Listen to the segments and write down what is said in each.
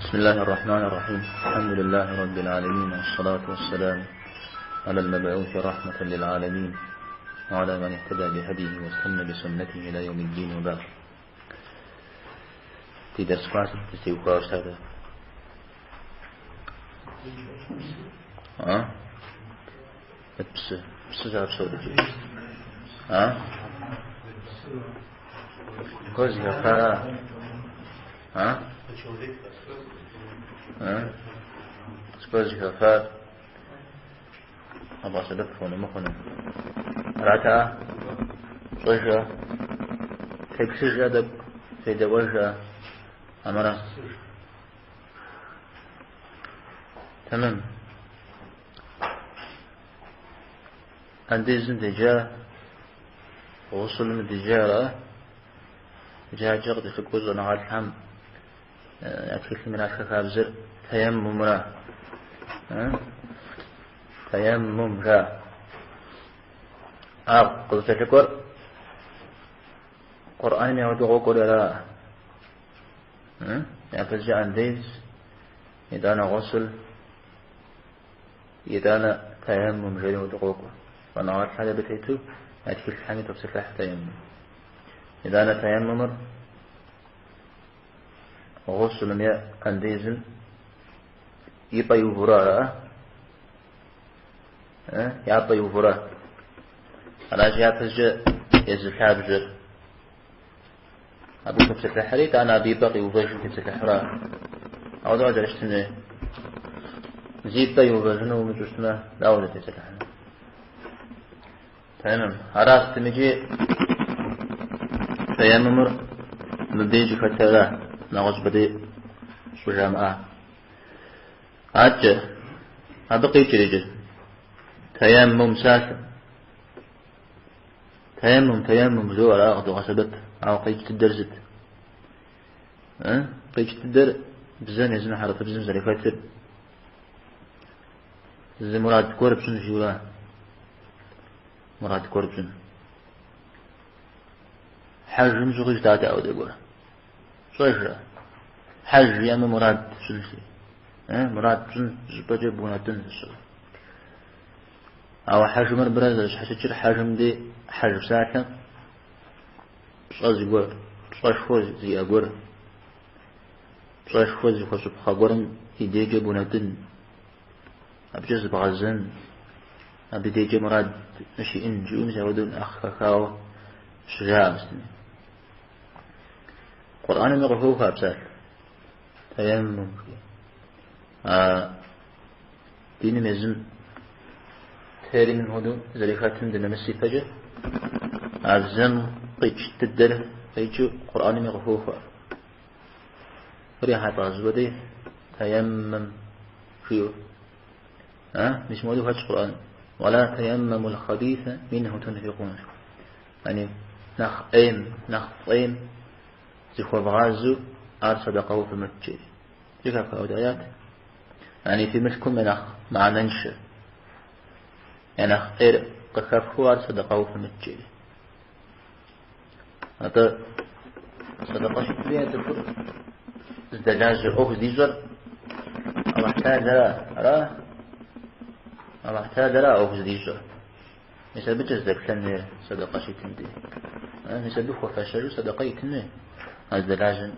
بسم الله الرحمن الرحيم الحمد لله رب العالمين والصلاة والسلام على المبعوث رحمة للعالمين وعلى من اهتدى بهديه واستنى بسنته إلى يوم الدين وبعد Ди дерс кӏуар сыт зытеухуауэ щытар? А? Псы. Псы зэрыпсэу дыджи. А? Зыгуэр зыхэфара? А? А? Зыгуэр зыхэфар къэбгъэсэбэп хъуну, мыхъуну? Арата? Пщӏэжа? Феплъыжа тӏэкӏу, федэӏуэжа? Амара? Тэмэм. Андезым деджа, гъусылым деджа, ара? Джаджэ къыкӏэлъыкӏуэу щӏэныгъэлӏхэм я тхылъым иратхэ хабзэр тэеммумра. Тэеммум жа. Ар къызыкӏэлъыкӏуэр Къурӏэным ауэдэу къокӏуэри ара. Япэщӏыкӏэ андез, итӏанэ гъусыл, итӏанэ тэеммум жери ауэдэу къокӏуэ. Щӏэныгъэлӏхэр абы тету я тхылъхэми топсэлъыхь тэеммум. Итӏанэ тэеммумыр гъусылым е андезым и пӏэ иувэурэ ара? Я пӏэ иувэурэ. Аращ япэщӏыкӏэ езы лъабжьэр. Абы топсэлъыхьри, итӏанэ абы и пӏэ къиувэжым тепсэлъыхьурэ. Ауэдэу зэрыщытын хуей. Зи пӏэ иувэжыну умыщӏу щытмэ, дауэ узэтепсэлъыхьыну? Тэмэм. Аращ сытмикӏи тэеммумыр мыбдеж щӏыхэтара, нэгъуэщӏыпӏэ дей щӏыжамыӏа. Адэкӏэ, абы къикӏыр иджы. Тэеммум псалъэ. Тэеммум, тэеммум жыуэ ара къыдогъэсэбэп, ауэ къикӏ дыдэр сыт? Къикӏ дыдэр бзэм езым хьэрыпыбзэм зэрыхэтыр зы мурад гуэр пщӏын жиӏэура? Мурад гуэр пщӏын. Хьэжым щыгъуи жытӏат ауэдэ гуэр. Пщӏэжрэ? Хьэж жиӏэмэ мурад пщӏын жи. Мурад пщӏын щӏыпӏэкӏэ бунэтӏын зыщӏыр. Ауэ хьэжымрэ мыбырэ зэрыщхьэщыкӏыр хьэжым дей хьэж псалъэм пщӏэ зыгуэр, пщӏэшхуэ зиӏэ гуэр, пщӏэшхуэ зыхуэщӏыпхъэ гуэрым и дежкӏэ бунэтӏын, абыкӏэ зыбгъэзэн, абы дежкӏэ мурад щиӏэн жиӏэу мис апхуэдэу нэхъ хэхауэ щыжаӏэ сытми. Къурӏэнми къыхохуэ а псалъэр. Тэеммум. А диным езым термин хуэдэу зэрыхэтым дынэмыс ипэкӏэ, а бзэм къикӏ дыдэр къикӏыу Къурӏэнми къыхохуэ. Кърихьэлӏа зыщӏыпӏэ дей тэеммэм жиӏэу. А, мис мыуэдэу хэтщ Къурӏэн. Уала тэеммэмул хабиса минху тунфикъун. Яни нэхъ ӏейм, нэхъ фӏейм зыхуэвгъазэу ар сэдэкъэу фымыт жери. Зэхэфха ауэдэ аят? Яни фи мылъкум я нэхъ мыхьэнэншэ, я нэхъ ӏейр къыхэфхыу ар сэдэкъэу фымыт жери. Атӏэ сэдэкъэ щитри цӏыхур зыдэлажьэ ӏуэху здищӏэр Аллахь Тэхьэлара, ара? Аллахь Тэхьэлара ӏуэху здищӏэр. Мис абыкӏэ здэплъэн хуейр сэдэкъэ щитым дей. Мис абы хуэфэщэжу сэдэкъэ итын хуей а зыдэлажьэм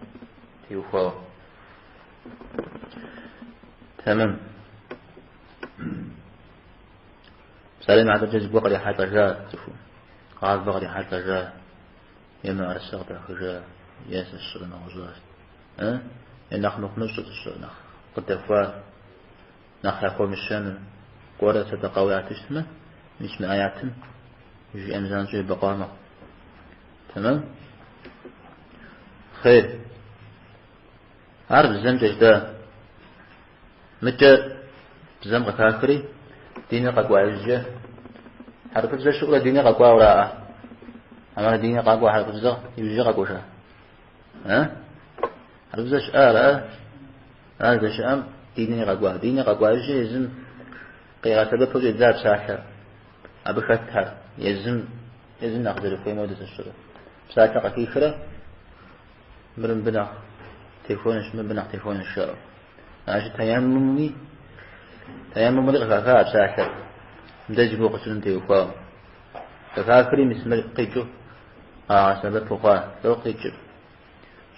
теухуауэ. Тэмэм. Псалъэм и хьэтыркӏэ зыгуэр кърихьэлӏэжа цӏыхум, гъавэ кърихьэлӏэжа, е мыӏэрысэ къыдахыжа, е сэ сщӏэрэ нэгъуэщӏа. Е нэхъ мыхъумыщӏэ сэ сщӏэрэ нэхъ къыдэхуа, нэхъ яхуэмыщэну, кӏуэрэ сэдэкъэуэ яту щытмэ, мис мы аятым жиӏэм занщӏэу ебэкъуа мэхъу. Тэмэм? Хъейр. Ар бзэмкӏэ жытӏа. Мыкӏэ бзэм къыхахри, диныр къэкӏуа иужькӏэ, хьэрыпыбзэр щыӏэурэ диныр къэкӏуауэраӏэ. Амарэ диныр къакӏуа хьэрыпыбзэ иужькӏэ къэкӏуэжа. А? Хьэрыпыбзэ щыӏа ара? Ар здэщыӏэм динри къэкӏуа. Диныр къэкӏуа иужькӏэ езым къигъэсэбэпу щӏидза псалъэр. Абы хэтхэр езым езым нэхъ зэрыхуейм хуэдэу сэ сщӏэрэ. Псалъэ къыхихрэ мыр мыбы нэхъ техуэнущ, мыбы нэхъ техуэнущ жаӏэу. Аращи, тэяммумми, тэяммумри къыхаха а псалъэр, мыдэ зи гугъу къытщӏынум теухуауэ. Къыхахри мис мыр къикӏыу къагъэсэбэпу хъуа, лӏо къикӏыр.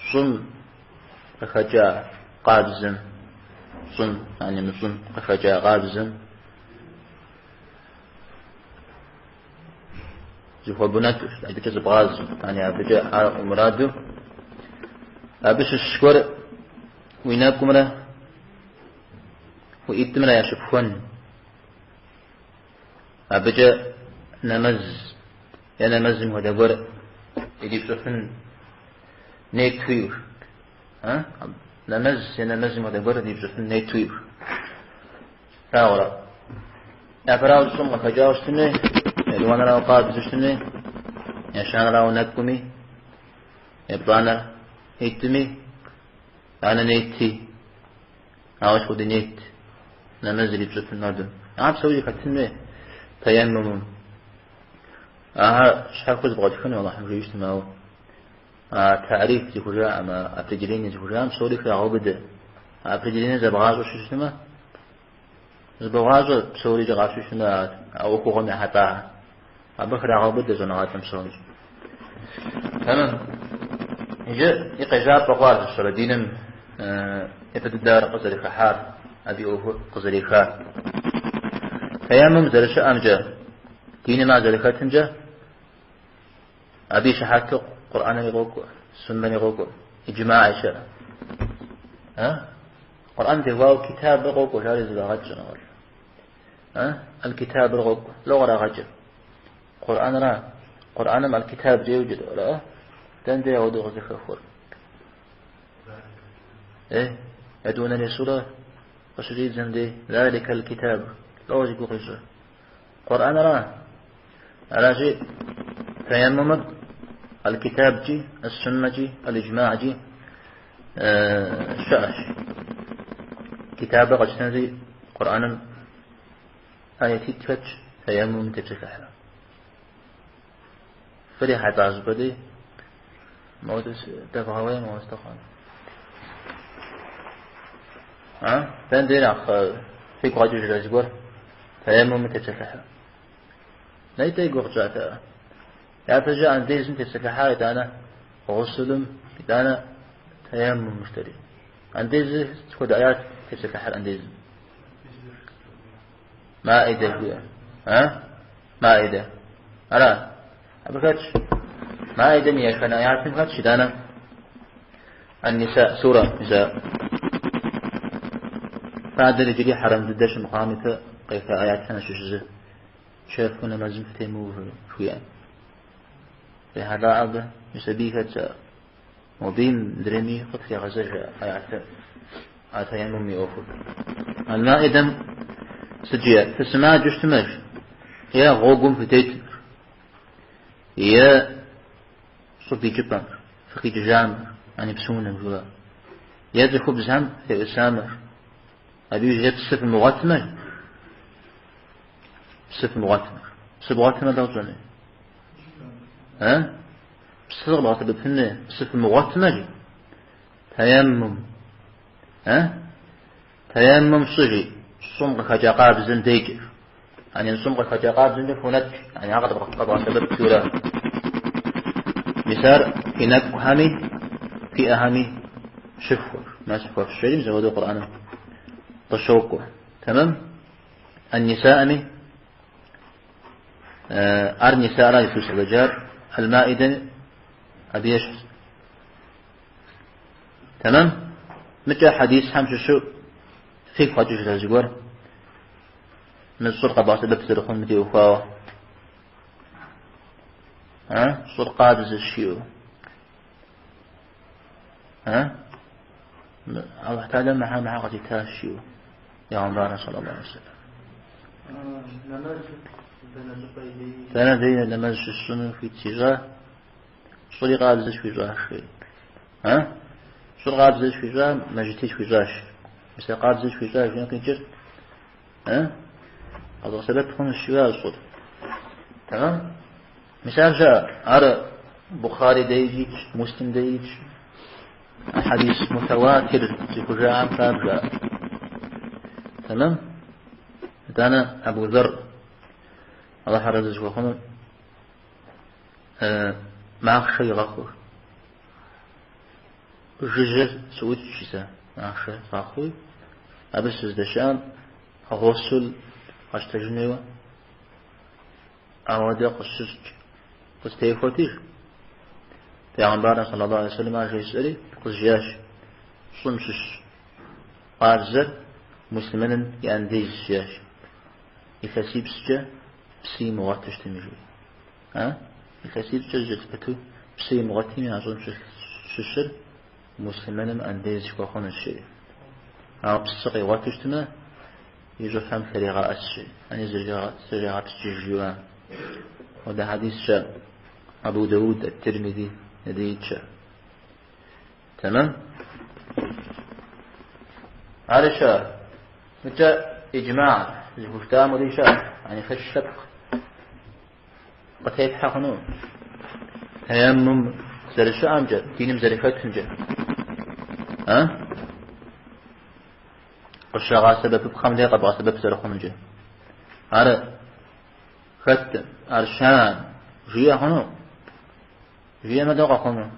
Щӏым къыхэкӏа къабзэм, щӏым, яни мы щӏым къыхэкӏа къабзэм зыхуэбунэтӏу, абыкӏэ зыбгъазэу, яни абыкӏэ ар умураду, абы щыщ гуэр уи нэкӏумрэ уи ӏитӏымрэ ящыпхуэн, абыкӏэ нэмэз е нэмэзым хуэдэ гуэр ирипщӏыфын нет уиӏэу. Нэмэз е нэмэзым хуэдэ гуэр ирипщӏыфын нет уиӏэу. Лъагъурэ? Япэрауэ щӏым къыхэкӏауэ щытын хуей, етӏуанэрауэ къабзэу щытын хуей, ещанэрауэ нэкӏуми, еплӏанэр ӏитӏми, итӏанэ нети, ауэ сыт хуэдэ нет, нэмэз ирипщӏыфын хуэдэу. Ар псори хэтын хуей, тэяммумым. Ахэр щхьэхуэу зэбгъэтхыну Алыхьым жиӏэу щытмэ, ауэ а тариф зыхужаӏэм, а определение зыхужаӏэм псори храгъэубыдэ. А определение зэбгъащӏэу щытмэ, зыбогъащӏэ псорикӏэ къапщтэу щытмэ а ӏуэхугъуэм ехьэлӏахэр. Абы храгъэубыдэ щӏэныгъэлӏым псори. Тэмэм. Иджы и къежьапӏэ хъуар зыщэрэ диным япэ дыдэ ар къызэрыхыхьар, абы и ӏуэхур къызэрехар. Тэяммум зэрыщыӏэмкӏэ, диным ар зэрыхэтымкӏэ, абы и щыхьэту Къурӏэнри къокӏуэ, суннэри къокӏуэ, иджмаи щыӏэ. Къурӏэн теухуауэ китабыр къокӏуэ, жари зэфӏагъэкӏ щӏэныгъэлӏ. Аль-китабыр къокӏуэ. Лӏо кърагъэкӏыр? Къурӏэнра? Къурӏэным аль-китаб йоджэ, ара? Дэнэ дей ауэдэу къызыхэхуэр? Етӏуанэрей сурэ къыщыщӏидзэм дей, Залика аль-китаб. Лӏо зи гугъу къищӏыр? Къурӏэнра? Аращи, тэяммумыр аль-китабкӏи, ас-суннэкӏи, аль-иджма'кӏи щыӏэщ. Китабыр къэтщтэнщи, Къурӏэным аятитӏ хэтщ, тэяммумым тепсэлъыхьу. Фрихьэлӏа щӏыпӏэ дей, моуэдэу дэвгъэуей, моуэ сытэхъуэн. А? Дэнэ дей нэхъ фигу къэкӏыжрэ зыгуэр тэяммумым тепсэлъыхьу? Нэтӏэ и гугъу тщӏатэӏэ. Япэщӏыкӏэ андезым тепсэлъыхьа, итӏанэ гъусулым, итӏанэ тэяммум жытӏэри. Андезыр сыт хуэдэ аят тепсэлъыхьыр андезым? Маидэ жиӏэ. А? Маидэ. Ара? Абы хэтщ. Маидэм и еханэ аятым хэтщ, итӏанэ Ан-Ниса сура, мис а фадэр иджыри хьэрэм дыдэ щымыхъуам ипэ къеха аятхэм ящыщ зы чэфу нэмэзым фытемыувэ жыхуиӏэм. Фрихьэлӏа абы, мис абыи хэтщ ар. Мобыи мыдрейми къытрегъэзэж аятыр, а тэяммум и ӏуэхур. Аль-Маидэм сыт жиӏэр? Фысымаджэу щытмэ, е гъуэгум фытетмэ, е щӏыб икӏыпӏэм фыкъикӏыжамэ, яни псыунэм жыуэ. Е цӏыхубзхэм феӏусамэ, абы иужькӏэ псы фымыгъуэтмэ, псы фымыгъуэтмэ. Псы бгъуэтмэ лӏо пщӏэн хуей? А? Псы къэбгъэсэбэпын хуей, псы фымыгъуэтмэ, жи. Тэяммум. А? Тэяммум фщӏы, жи. Щӏым къыхэкӏа къабзэм декӏэ. Яни щӏым къыхэкӏа къабзэмкӏэ фунэтӏ, яни ар къэбгъэсэбэп жиӏэурэ. Мис ар фи нэкӏухэми, фи ӏэхэми щыфхуэ, мэсхь хуэфщӏ жери мис апхуэдэу Къурӏэным къыщокӏуэ. Тэмэм? Ан-Нисаӏми, ар Нисаӏра иджыпсту сыкъызэджар, Аль-Маидэми абы ещхьщ. Тэмэм? Мыкӏэ хьэдисхэм щыщу фигу къэкӏыжрэ зыгуэр? Мы щӏыр къэбгъэсэбэп зэрыхъунум теухуауэ. А? Щӏыр къабзэщ жиӏэу. А? Аллахь Тэхьэлам мыхьэр мыхьэр къызитащ жиӏэу. Пейгъэмбарым саллаллаху алейхи вассалам. Нэмэз дэнэ щӏыпӏэ и дей? Дэнэ дей нэмэз щысщӏыну хуит сищӏа? Щӏыри къабзэ схуищӏащ, жери. А? Щӏыр къабзэ схуищӏа, мэжджыти схуищӏащ. Мис а къабзэ схуищӏа жиӏэм къикӏыр, а? Къэзгъэсэбэп хъунущ жиӏа щӏыр. Тэмэм? Мис ар щыӏэ, ар Бухъари дей итщ, Муслим дей итщ. Хьэдис мутауатир зыхужаӏэм хабжэ. Тэмэм? Итӏанэ Абу Зэр, Алыхь арэзы зыхуэхъуну, махъшэ игъэхъур. Жыжьэ сыӏукӏщ сэ, махъшэ згъэхъуи, абы сыздэщыӏэм гъусул къэщтэжын хуейуэ ауэдэ къысщыщӏ къыстехуэти, Пегъэмбарым саллаллаху алейхи вассалам ар жесӏэри къызжиӏащ, щӏым щыщ къабзэр муслъымэным и андезщ, жиӏащ. Илъэсипщӏкӏэ псы имыгъуэту щытми, жи. А? Илъэсипщӏкӏэ зэкӏэлъыпыту псы имыгъуэтми, а щӏым щыщыр муслъымэным андез хуэхъунущ, жи. Ауэ псы къигъуэту щытмэ, и щӏыфэм лъэрегъэӏэс, жи. Ани зрегъэпскӏыж, жиӏа. Хуэдэ хьэдис щыӏэ. Абу Дауд, Ат-Тирмизи, итщ. Тэмэм? Ари щыӏэ. Мыкӏэ иджмагъ зыхужытӏам хуэди щыӏэ. Ани шэч лъэпкъ къытепхьэ хъуну. Тэеммум зэрыщыӏэмкӏэ, диным зэрыхэтымкӏэ. А? Къыщагъэсэбэпыпхъэм дей къэбгъэсэбэп зэрыхъунумкӏэ. Ар хэт, ар щыӏэм, жиӏэ хъуну? Жиӏэмэ дауэ къэхъуну?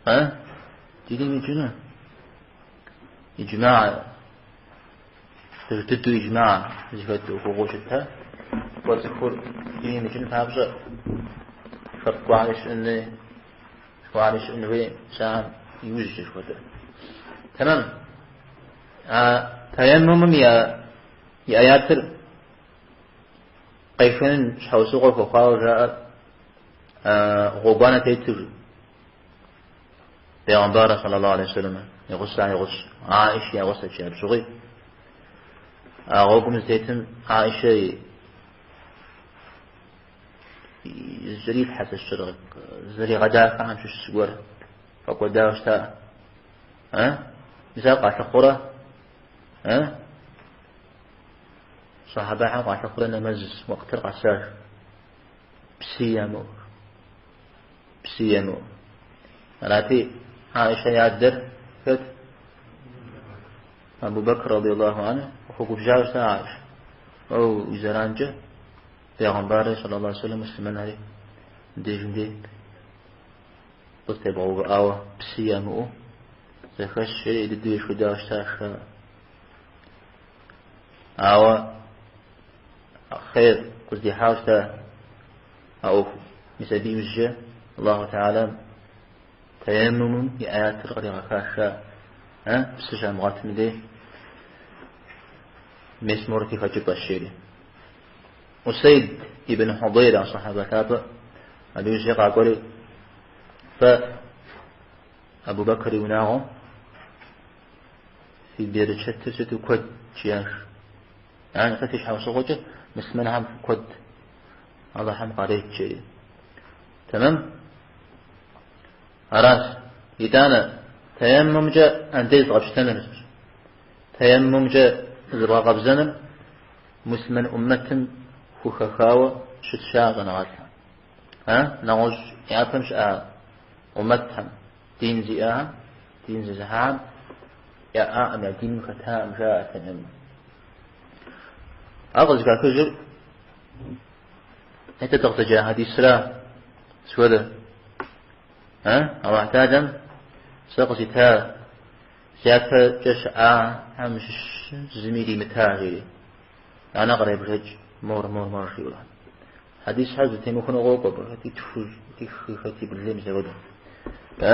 А? Диным икӏыну? Иджмагъ, пэж дыдэу иджмагъ зыхэт ӏуэхугъуэу щытэ, кӏуэ цӏыхур диным икӏын папщӏэ, лъэпкъ гуэрхэри щыӏэн хуей, гуэрхэри щыӏэн хуей, сам иужькӏэ жыхуэтӏэр. Тэмэм. А тэеммумым и аятыр къехыным щхьэусыгъуэ хуэхъуауэ жаӏэр гъуэгуанэ тету жи. Пегъэмбарыр саллаллаху алейхи вассалам и гъусэхэм и гъусэщ. Аиши я гъусэщ абы щыгъуи. А гъуэгум зытетым Аишэ зыкӏэрилъхьэ зэригъэдахэхэм щыщ зыгуэр фӏэкӏуэдауэ щыта. Мис ар къалъыхъурэ? Сахьэбэхэм къалъыхъурэ нэмэз уэкътыр къэсащ. Псы ямыӏэу. Псы ямыӏэу. Арати, Аишэ и адэр хэт? Абу Бэкр радиаллаху анху къыхуэгубжьауэ щыта Аишэ. Уэ уи зэранкӏэ Пегъэмбарри саллаллаху алейхи вассалам муслъымэнхэри дежым дей къызэтебгъэувыӏауэ псы ямыӏэу зэхэсщ, жери дыдэу ешхыдауэ щытащ. Ауэ хъер къыздихьауэ щыта а ӏуэхум. Мис абы иужькӏэ Аллаху Теалэм тэеммумым и аятыр къригъэхаша, псы щамыгъуэтым дей мес мор фи хэкӏыпӏэщ, жери. Усейд ибн Хьудейр, а сахьабэ лъапӏэ, абы иужькӏэ къакӏуэри, фэ Абу Бэкр и унагъуэм фи берычэтыр сыту куэд, жиӏащ. Ар фэ фи щхьэусыгъуэкӏэ муслъымэнхэм куэд Алыхьым къарет, жери. Тэмэм? Аращ. Итӏанэ, тэеммумкӏэ андез къэпщтэныр, тэеммумкӏэ зыбгъэкъэбзэныр муслъымэн ӏуммэтым хухэхауэ щытщ щӏэныгъэлӏхэм. А? Нэгъуэщӏ япэм щыӏа ӏуммэтхэм, дин зиӏахэм, дин зезыхьахэм яӏаӏым, я диным хэтаӏым, жаӏэ тэеммум. Ар къызыхахыжыр Нетӏэ дыкъызэджа хьэдисра схуэдэ? А? Аллахь Тэхьэлам сэ къызита сяпэкӏэ щыӏахэм щыщ зыми иримыта, жери. Итӏанэ къребжэкӏ мор, мор, мор жиӏэурэ. Хьэдисхэр зэтемыхуэну къокӏуэ абы, хэти тху, хэти хы, хэти блы, мис апхуэдэу. А?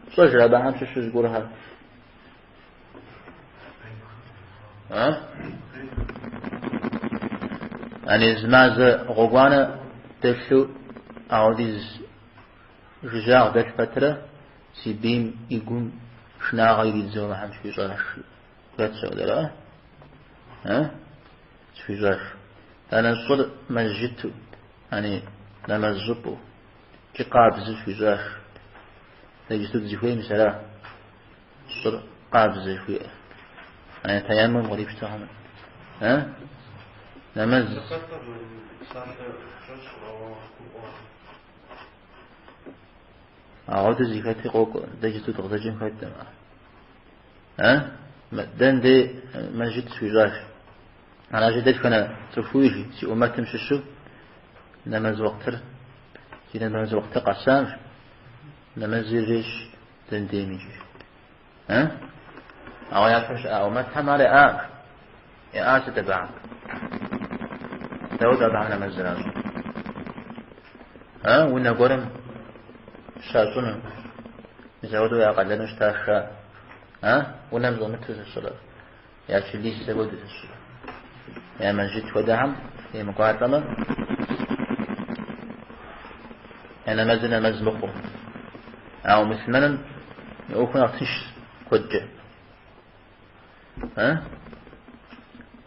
Пщӏэжрэ абыхэм щыщу зыгуэрхэр? А? Ани зы мазэ гъуэгуанэ дэлъу ауэдиз жыжьагъ дэлъ пэтрэ си бийм и гум шынагъэ иридзэу Алыхьым схуищӏащ. Хэт содэрэ? А? Схуищӏащ. Итӏанэ щӏыр мэжджыту, ани нэмэз щӏыпӏэу, икӏи къабзэу схуищӏащ. Иджыпсту дызыхуейм мис ара. Щӏыр къабзэ жыхуиӏэр. Ани тэеммум кърипщтэ хъуну. А? Нэмэз. Ауэдэ зыхэти къокӏуэ, дэ иджыпсту дыкъызэджэм хэткъым ар. А? Дэн дей мэжджыт схуищӏащ. Аращи, дэтхэнэ цӏыхуи си ӏумэтым щыщу нэмэз уэхътыр, си нэмэз уэхътыр къэсам, нэмэз ирещӏ дэн дейми. Ауэ япэм щыӏа ӏумэтхэм ар яӏащ. Яӏа сыт абыхэм? Дауэ абыхэм нэмэз зэращӏыр? Унэ гуэрым щащӏыну. Мис апхуэдэу я къалэну щытащ. Унэм щӏэмыту зыщӏрэ, я чылисэ хуэдэу зыщӏрэ, я мэжджыт хуэдэхэм емыкӏуалӏэмэ, я нэмэзыр нэмэз мыхъуу. Ауэ муслъымэным и ӏуэхур нэхъ тыншщ куэдкӏэ.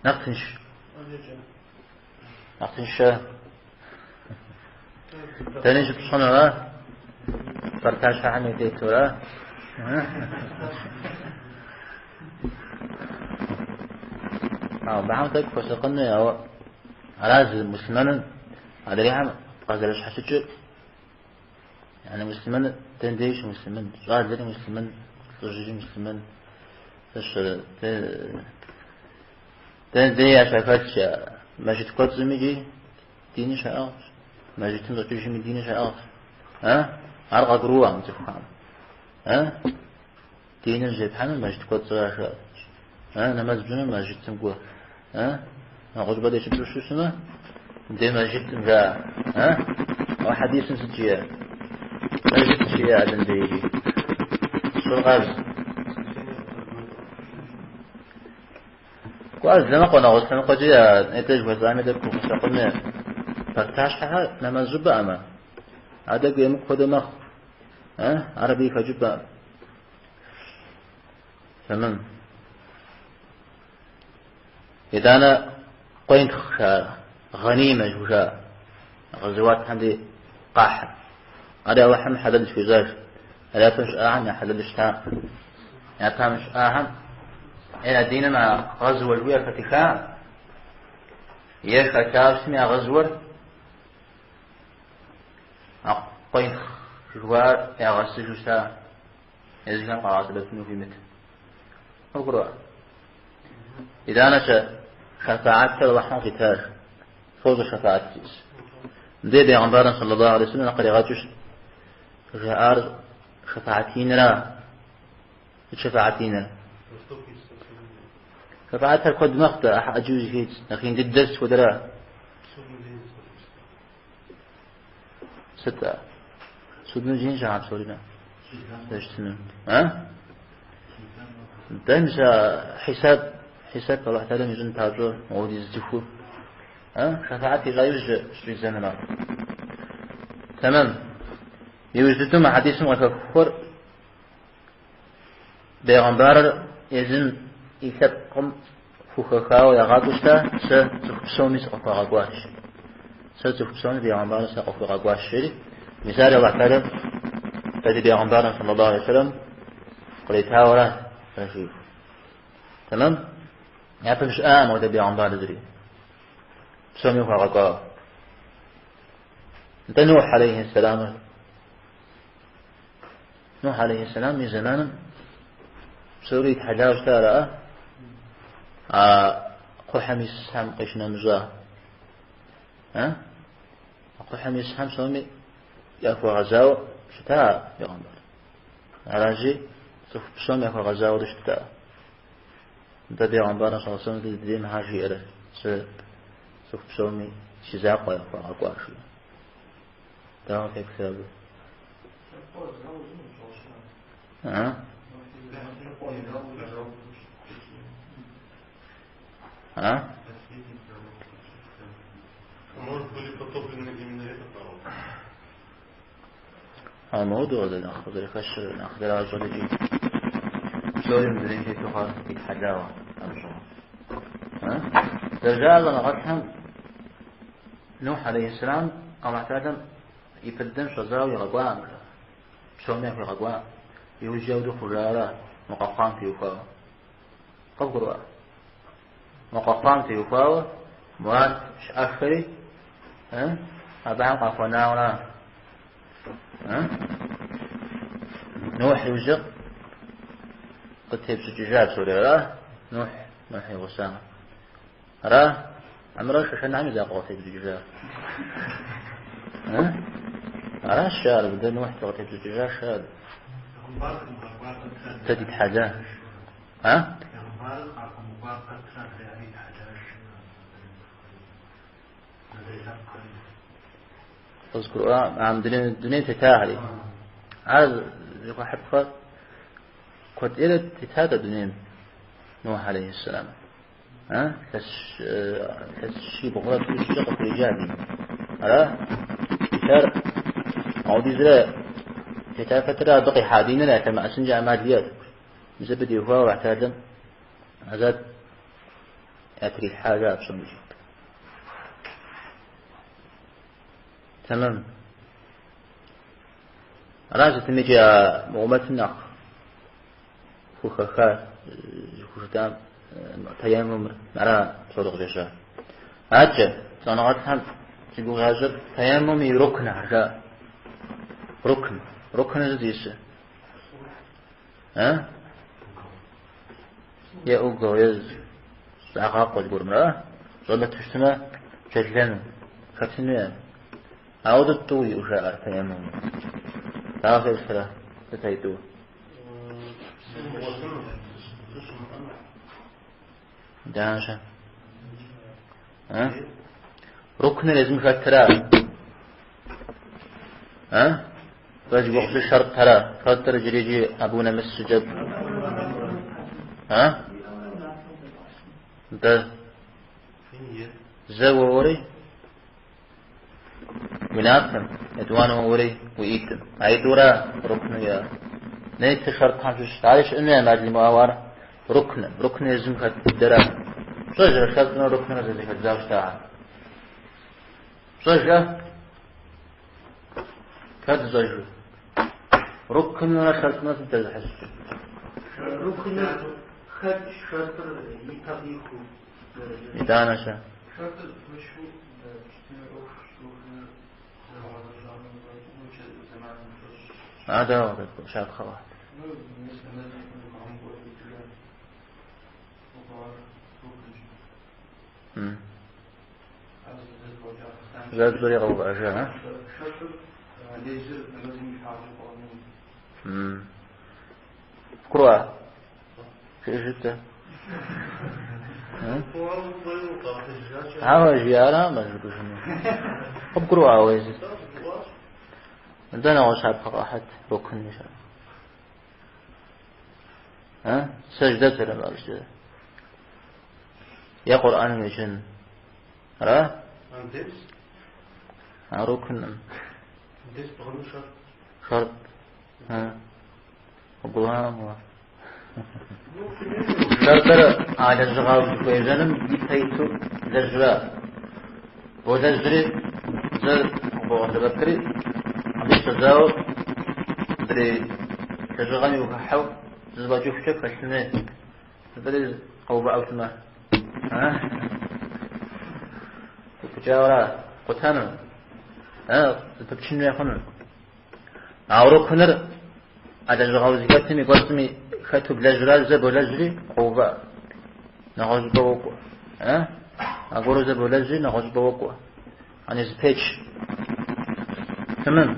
Нэхъ тынш. Нэхъ тыншэ. Дэни щыпщӏынура? Партащхьэхэм и тетура? Абыхэм тӏэкӏу хуэсакъыну, ауэ аращ муслъымэным адрейхэм къазэрыщхьэщыкӏыр. Яни муслъымэныр дэн деж муслъымэн, щӏалэри муслъымэн, лӏыжьри муслъымэн. Дэн дей ящахэтщ, мэжджыт кӏуэцӏым икӏи диныр щаӏыгъщ, мэжджытым щӏэкӏыжми диныр щаӏыгъщ. Ар къагурыӏуэкъым цӏыхухэм. Диныр зепхьэну мэжджыт кӏуэцӏыращ. Нэмэз пщӏыну мэжджытым кӏуэ. Нэгъуэщӏыпӏэ дей щыпщӏу щытмэ, дей мэжджытым жаӏэ. Ауэ хьэдисым сыт жиӏэ? Мэжджыт жиӏэ адэн дейри. Щӏыр къабзэ. Кӏуэ, зы лъэныкъуэ, нэгъуэщӏ лъэныкъуэкӏи я нетӏэ жыхуэсӏами тӏэкӏу хуэсакъыну партащхьэхэр нэмэз щӏыпӏэӏымэ, ар тӏэкӏу емыкӏу хуэдэу мэхъу. Ар абы и хэкӏыпӏэӏым. Тэмэм. Итӏанэ къуентхъ жаӏэр, гъэнимэ жыхужаӏэ, гъэзэуатхэм дей къахьыр. Ари Алыхьым хьэлэл схуищӏащ. Ар япэм щыӏахэм я хьэлэлу щытакъым. Япэм щыӏахэм я диным а гъэзуэ жыхуиӏэр хэтыхакъым. Е хэтауэ щытми а гъэзуэр а къуентхъ жыхуаӏэр ягъэсыжу щыта, езыхэм къагъэсэбэпыну хуимыт. Къывгурыӏуа? Итӏанэ щэ шэфаатыр Алыхьым къитащ. Фощӏэ шэфаат зиӏысыр. Мыдей бегъымбарым саллаллаху алейхи вассалам къригъэкӏыу жаӏар шэфаат инра. Сыт шэфаат иныр? Шэфаатыр куэд мэхъу, дэ ӏыхьэ ӏэджэу зэхэтщ. Нэхъ ин дыдэр сыт хуэдэра? Сыт а? Судым жин щыхьэ псори на? Зэщтыну. А? Дэ мис а хьисап, хьисап Аллахь Тэхьэлам ищӏын папщӏэ мыуэдиз цӏыху. А? Шэфаат ищӏа иужькӏэ щӏидзэнура? Тэмэм. Иужь дыдэу мы хьэдисым къыхэхуэр Бегъымбарыр езым и лъэпкъым хухэхауэ ягъакӏуэу щыта, сэ цӏыху псоми сыкъыхуагъэкӏуащ. Сэ цӏыху псоми бегъымбарыр сакъыхуигъэкӏуащ, жери. Мис ар Аллахь Тэхьэлам дэ ди бегъымбарым саллаллаху алейхи вассалам къритауэ аращ, жиӏэу. Тэмэм? Япэм щыӏакъым апхуэдэ бегъымбар зыри. Псоми хуагъэкӏуауэ. Нтӏэ Нухь алейхи сэлам. Нухь алейхи сэлам и зэманым псори итхьэлауэ щыта ара? А кхъухьэм исхэм къищынэмыщӏа. А? А кхъухьэм исхэм псоми яхуэгъэзауэ щыта бегъымбар. Аращи, цӏыху псом яхуэгъэзауэ щыта. Нтӏэ бегъымбарым саллаллаху алейхи вассалам дыдейм хьэ жиӏэрэ сэ цӏыху псоми си закъуэ яхуагъэкӏуащ. Дауэ феплъ абы? А? А? Может, были потоплены именно этот народ? А моду нэхъ къызэрыхэщыр, нэхъ зэращӏэр икӏи псори мы дунейм тету хъуар итхьэлауэ абы щыгъуэ. Зэрыжаӏэр щӏэныгъэлӏхэм Нухь алейхьэссэлам Аллахь Тэхьэлам ипэ дыдэм щӏэзауэ игъэкӏуакъым, псоми яхуигъэкӏуа, иужькӏэ ауэдэу хъужара мы къэхъуам теухуауэ. Къывгурыӏуа? Мы къэхъуам теухуауэ мурад щыӏэхэри абыхэм къахуэнауэра. Нухь иужькӏэ къытепщӏыкӏыжа псори ара? Нухь, Нухь и гъусагъэр. Ара, хьэмэрэ шэшэнхэм и закъуэ къытебзыкӏыжа? Аращ ар, дэ Нухь дыкъытебзыкӏыжа ар. Дэ дитхьэла. А? Къызгурыӏуа, ам дунейм тетахэри. Ар зыхуэхьыпхъэр куэд ӏейрэ тетат а дунейм, Нухь алейхьиссэлам. Илъэс щибгъурэ тӏущкӏэ къыхуеджа диным. Ара? Ар ауэдизрэ тета пэтрэ абы къихьа диныр ялъэмыӏэсынкӏэ ӏэмал иӏэт. Мис абы теухуауэ Алыхь Тэхьэлам гӏэзаб ятрилъхьа жаӏэ псом. Тэмэм. Аращ сытми икӏи а мы ӏумэтым нэхъ хухэха зыхужытӏам тэеммумыр, ара псори къыщӏежьа. Адэкӏэ, щӏэныгъэлӏхэм зи гугъу ящӏыр тэеммум и рукнхэр жаӏэ. Рукн. Рукныр сыт зищӏысыр? А? Е угол, е щӏагъакъуэ зыгуэрымрэ, щӏэмыту щытмэ, джэлэну, хэтыну я. Ауэ тӏу иӏэу жаӏэр тэеммумым. Дауэ феплърэ, сыт а тӏур? Дащэ. А? Рукныр езым хэтра? А? Дэ зи гугъу тщӏы шэртӏхьэра? Шэртӏыр иджыри иджы абы унэмыс щӏыкӏэ. А? Дэ зэ уоуэри уи напэм, етӏуанэ уоуэри уи ӏитӏым. А итӏура рукну иӏэр. Нетыр шэртӏхэм щыщ. Ари щыӏэну ӏэмал имыӏэу ар рукным. Рукн езым хэт дыдэра. Пщӏэжрэ шэртӏымрэ рукнымрэ зэрызэхэдзауэ щытахэр. Пщӏэжрэ? Хэт зыщӏэжыр? Рукнымрэ шэртӏымрэ сыт зэщхьэщыкӏыр? Рукныр хэт шэртӏыр ипэ къихуу. Итӏанэ-щэ? Шэртӏыр зэпымычу щытын ӏуэхущ, рукныр зэрыбгъэзэщӏэнум зэманым кӏэщӏщ. Ар дауэ щапхъэ къэхь? Ну, мис нэмэзым укъэмыкӏуэу икӏыжа укъуар рукнщ. Ар зэзбгъэкӏа хъыстам. Зэбзори къэувыӏэжа, а? Шэртӏыр лезыр нэмэзым и щхьэгъукӏэ къэувыӏэну. Къыбгурыӏуа? Жыӏэжыт-тӏэ. Ауэ жиӏарамэ жыпӏэжыну. Къыбгурыӏуа уэ езыр? Нтӏэ нэгъуэщӏ щапхъэ къэхьыт, рукн щапхъэ. А? Сэждэ зэрымащӏэ. Е Къурӏэным еджэн. Ара? Андез? А рукным. Андез бгъэну шэрт. Шэрт. А. Къыбгурыӏуа? Шэртӏыр а лэжьыгъэ узыхуежьэным ипэ иту лэжьра. Болэжьри зэ къыбогъэсэбэпри, абы щыщӏэдзауэ мыдрей лэжьыгъэми ухыхьэу зэфӏэкӏыхукӏэ пхэлъын хуей. Мыбыри къэувыӏэу щытмэ. А? Упыкӏауэра? Къутэну? А? Зэпыпчын хуей хъуну? Ауэ рукныр а лэжьыгъэ узыхэтым и кӏуэцӏми хэту блэжьра зэ болэжьри къоувыӏэ. Нэгъуэщӏыпӏэ уокӏуэ. А? Аргуэру зэ болэжьри нэгъуэщӏыпӏэ уокӏуэ. Ани зэпеч. Тэмэм.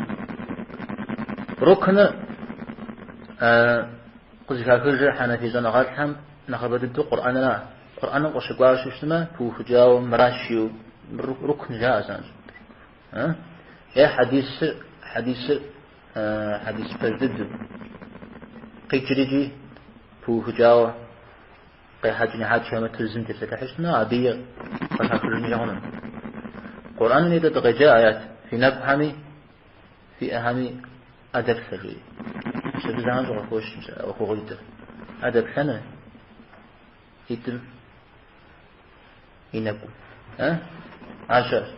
Рукныр къызыхахыжыр хьэнэфий щӏэныгъэлӏхэм нэхъыбэ дыдэу Къурӏэныра. Къурӏэным къыщыкӏуауэ щытмэ, пыухыкӏауэ мыращ жиӏэу рукн жаӏэ занщӏэу. Е хьэдисыр, хьэдисыр, хьэдис пэж дыдэу къикӏрикӏи пыухыкӏауэ къехьэкӏ-нехьэкӏ хэмыту зым тепсэлъыхьу щытмэ, абыи къыхахыжынкӏэ хъуну. Къурӏэным иту дыкъеджа аят, фи нэкӏухэми, фи ӏэхэми ӏэ дэфлъэ жиӏэри. Мис абы занщӏэу къыхощ мис а ӏуэхугъуитӏыр. ӏэ дэплъэныр, ӏитӏым и нэкӏум. Ар щыӏэщ.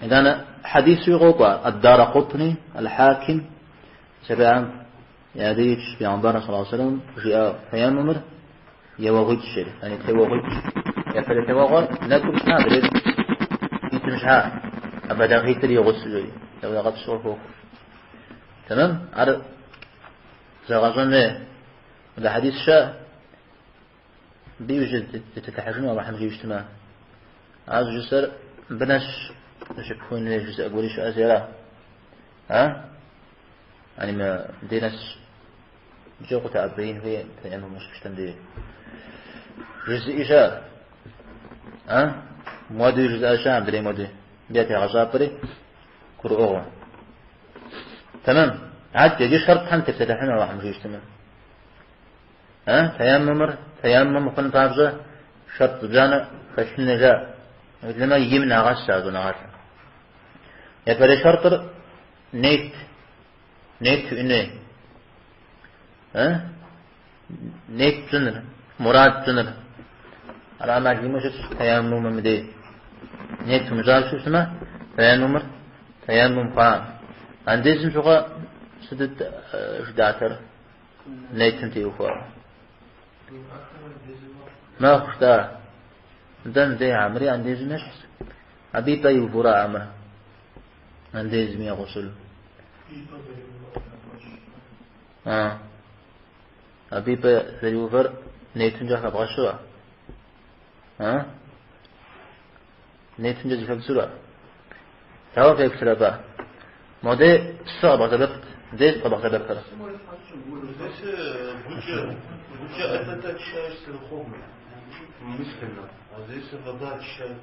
Итӏанэ хьэдисуи къокӏуэ Ад-Дара Къутни, Аль-Хаким, Сэбэӏэм я деж итщ Пейгъэмбар саллаллаху алейхи вассалам жиӏа тэеммумыр еуэгъуитӏщ жери, яни теуэгъуитӏщ. Япэрей теуэгъуэр нэкӏум щхьа, адрейр ӏитӏым щхьа, а бэлагъитӏыр и гъусэу жери, еуэгъэпсу къыхоху. Тэмэм, ар зэгъэщӏэн хуей. Мыдэ хьэдис щыӏэ. Мыбы иужь дытепсэлъыхьыжыну Алыхьым жиӏэу щытмэ. Ар жысӏэр мыбы нэсщ зыщыпхун хуей жызыӏэ гуэри щыӏэщи ара? А? Ани мыбдей нэсщ. Мыбыкӏэ укъытэӏэбеин хуей тэяммум къыщыпщтэм дей. Жызыӏи щыӏэ. А? Муэдуи жызыӏэ щыӏэ, мыдрей муэдуи. Мыбы я тегъэщӏапӏэри гурыӏуэгъуэ. Тэмэм. Адэкӏэ иджы шэртхэм тепсэлъыхьыну Алыхьым жиӏэу щытмэ. А? Тэяммумыр, тэяммум хъун папщӏэ шэрт зыбжанэ хэлъын жаӏэ. Уеблэмэ им нагъэс а щӏэныгъэлӏым. Япэрей шэртыр нет, нет уиӏэн хуей. А? Нет пщӏыныр, мурад пщӏыныр. Ар ӏэмал имыӏэу щытщ тэяммумым дей. Нет умыщӏауэ щытмэ, тэяммумыр тэяммум хъуакъым. Андезым щыгъуэ сытыт жытӏатэр? Нетым теухуауэ. Мэхъу жытӏа. Нтӏэ мыдей мыри андезым ещхьщ. Абы и пӏэ иувура мыр? Андезым е гъусыл. А. Абы и пӏэ зэриувэр нетымкӏэ хэбгъэщура? А? Нетымкӏэ зэхэбдзура? Дауэ феплърэ абы? Модей псы къэбгъэсэбэпт, мыдей сыт къэбгъэсэбэпыр? Здесь гукӏэ это очищаешься духовно, мысленно, а здесь вода очищает.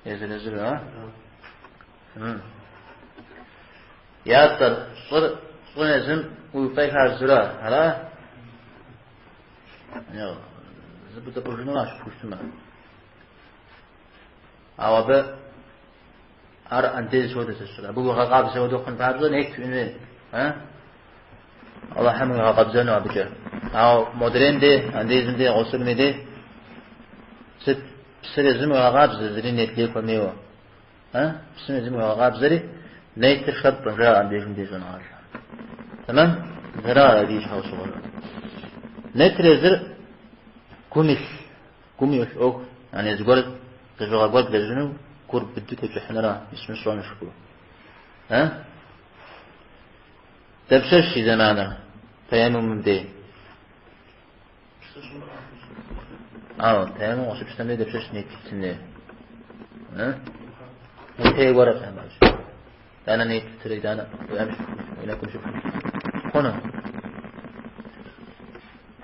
Езыр-езыр, а? Ятӏэр, щӏыр, щӏым езым уи фӏейхэр зыра, ара? Зыбутӏыпӏыжынуращ пхущтымэ. Ауэ абы ар андез хуэдэ зыщӏыр. Абы уигъэкъабзэ хуэдэу хъун папщӏэ нет уиӏэн хуей. А? Алыхьым уигъэкъэбзэну абыкӏэ. Ауэ модрейм де, андезым де, гъусылми де, сыт псыр езым уигъэкъабзэ, зыри нет лей хуэмейуэ. А? Псым езым уигъэкъабзэри, нетыр шэртӏым жаӏэ андезым де щӏэныгъэлӏхэм. Тэмэм? Зэра абы и щхьэусыгъуэр. Нетыр езыр гум илъ. Гум илъ ӏуэху, яни зыгуэр лэжьыгъэ гуэр блэжьыну гур быдэу тепщӏыхьынра, мис мыр сщӏэну жыпӏэу. А? Дапщэщ и зэманыр? Тэяммумым дей. Ауэ, тэяммум къыщыпщтэм дей дапщэщ нет птын хуей? А? Утеуэрэ псалъэм Итӏанэ нет птырэ, итӏанэ уи ӏэм щыпху, уи нэкӏум щыпху. Хъуну?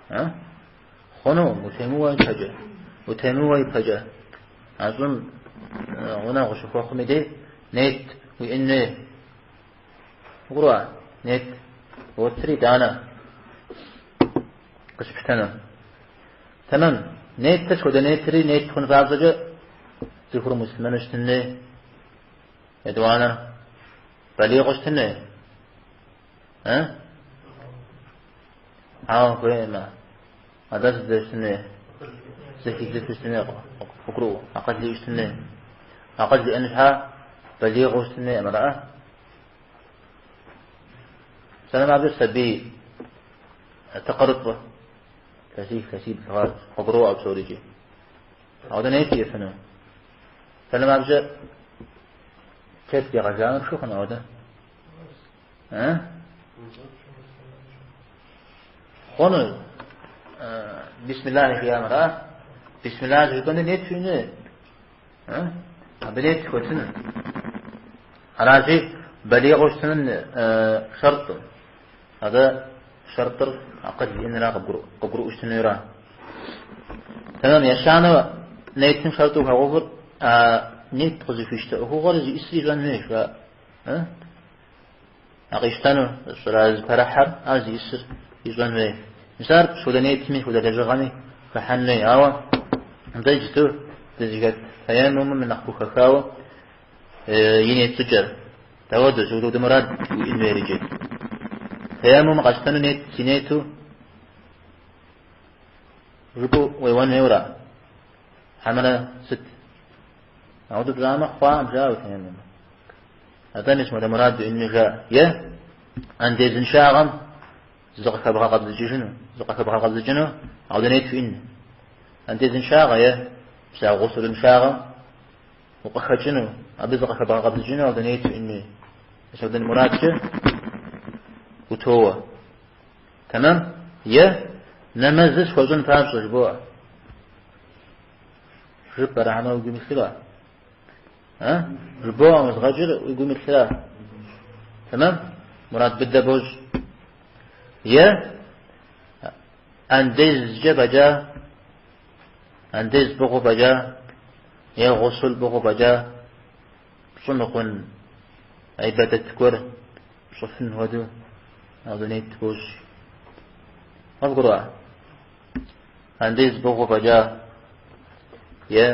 А? Хъуну, утемыуэ ипэкӏэ, утемыуэ ипэкӏэ. А щӏым гъунэгъу щыхуэхъум и дей нет уиӏэн хуей. Угурыӏуа? Нет. Уотри итӏанэ къыщыпщтэну. Тэмэм. Нетыр схуэдэ нетри нет хъун папщӏэкӏэ цӏыхур муслъымэну щытын хуей. Етӏуанэр балигъыу щытын хуей. А? Ауэ хуеймэ, атӏэ сыт зэрыщытын хуей? Зэхидзыфу щытын хуей, къыгурыӏуэу, акъыл иӏэу щытын хуей. Акъыл иӏэн щхьа балигъыу щытын хуейкъым, араа? Псалъэм папщӏэ сабий тыкъырыфӏ, илъэсих, илъэсибл хъуар къыгуроӏуэ псори икӏи. Ауэ нет иӏэфыну. Псалъэм папщӏэ чэт егъэжамэ пшхы хъуну ауэдэ? А? Хъуну бисмиллахь жиӏам ара? Бисмиллахь жыпӏэну нет уиӏэн хуей. А? Абы нет хуэтыну. Аращи, балигъыу щытыныр шэртӏым. Атӏэ шэртӏыр акъыл иӏэнра къыгурыӏуэу щытынура? Тэмэм, ещанэу нетым шэртӏу хуагъэувыр а нет къызыхуищтэ ӏуэхугъуэр зиӏысри ищӏэн хуейщ, жаӏэ. А? А къищтэну щӏра зыпэрыхьэр, ар зиӏысыр ищӏэн хуей. Мис ар схуэдэ нетми, схуэдэ лэжьыгъэми хыхьэн хуей. Ауэ нтӏэ иджыту дызыхэт таяммумым нэхъ хухэхауэ и нет щӏыкӏэр. Дауэдэу, сыт хуэдэ мурад уиӏэн хуейр иджы? Таяммум къэсщтэну нет, си нету жыпӏэу уеуэн хуейуэра? Хьэмэрэ сыт? Ауэдэу пщӏамэ, хъуакъым жаӏэу таяммум. Атӏэ мис модэ мурад уиӏэн хуей жаӏэ. Е андезыншагъэм зыкъыхэбгъэкъэбзыкӏыжыну, зыкъыхэбгъэкъэбзыкӏыну ауэдэ нет уиӏэн. Андезыншагъэ е пса гъусылыншагъэм укъыхэкӏыну, абы зыкъыхэбгъэкъэбзыкӏыну ауэдэ нет уиӏэн хуей. Мис ауэдэ мурадкӏэ утоуэ. Тэмэм? Е нэмэзыр схуэщӏын папщӏэ жыбоӏэ. Жыпӏэрэ хьэмэ уи гум илъыра? Жыбоӏэм узгъэкӏыр уи гум илъыра? Тэмэм? Мурад быдэ бощӏ. Е андезкӏэ фӏэкӏа, андез пӏыгъыу фӏэкӏа, е гъусул пӏыгъыу фӏэкӏа, пщӏы мыхъун ибадэт гуэр пщӏыфын хуэдэу ауэдэ нет бощӏ. Къывгурыӏуа? Андез пӏыгъыу фӏэкӏа, е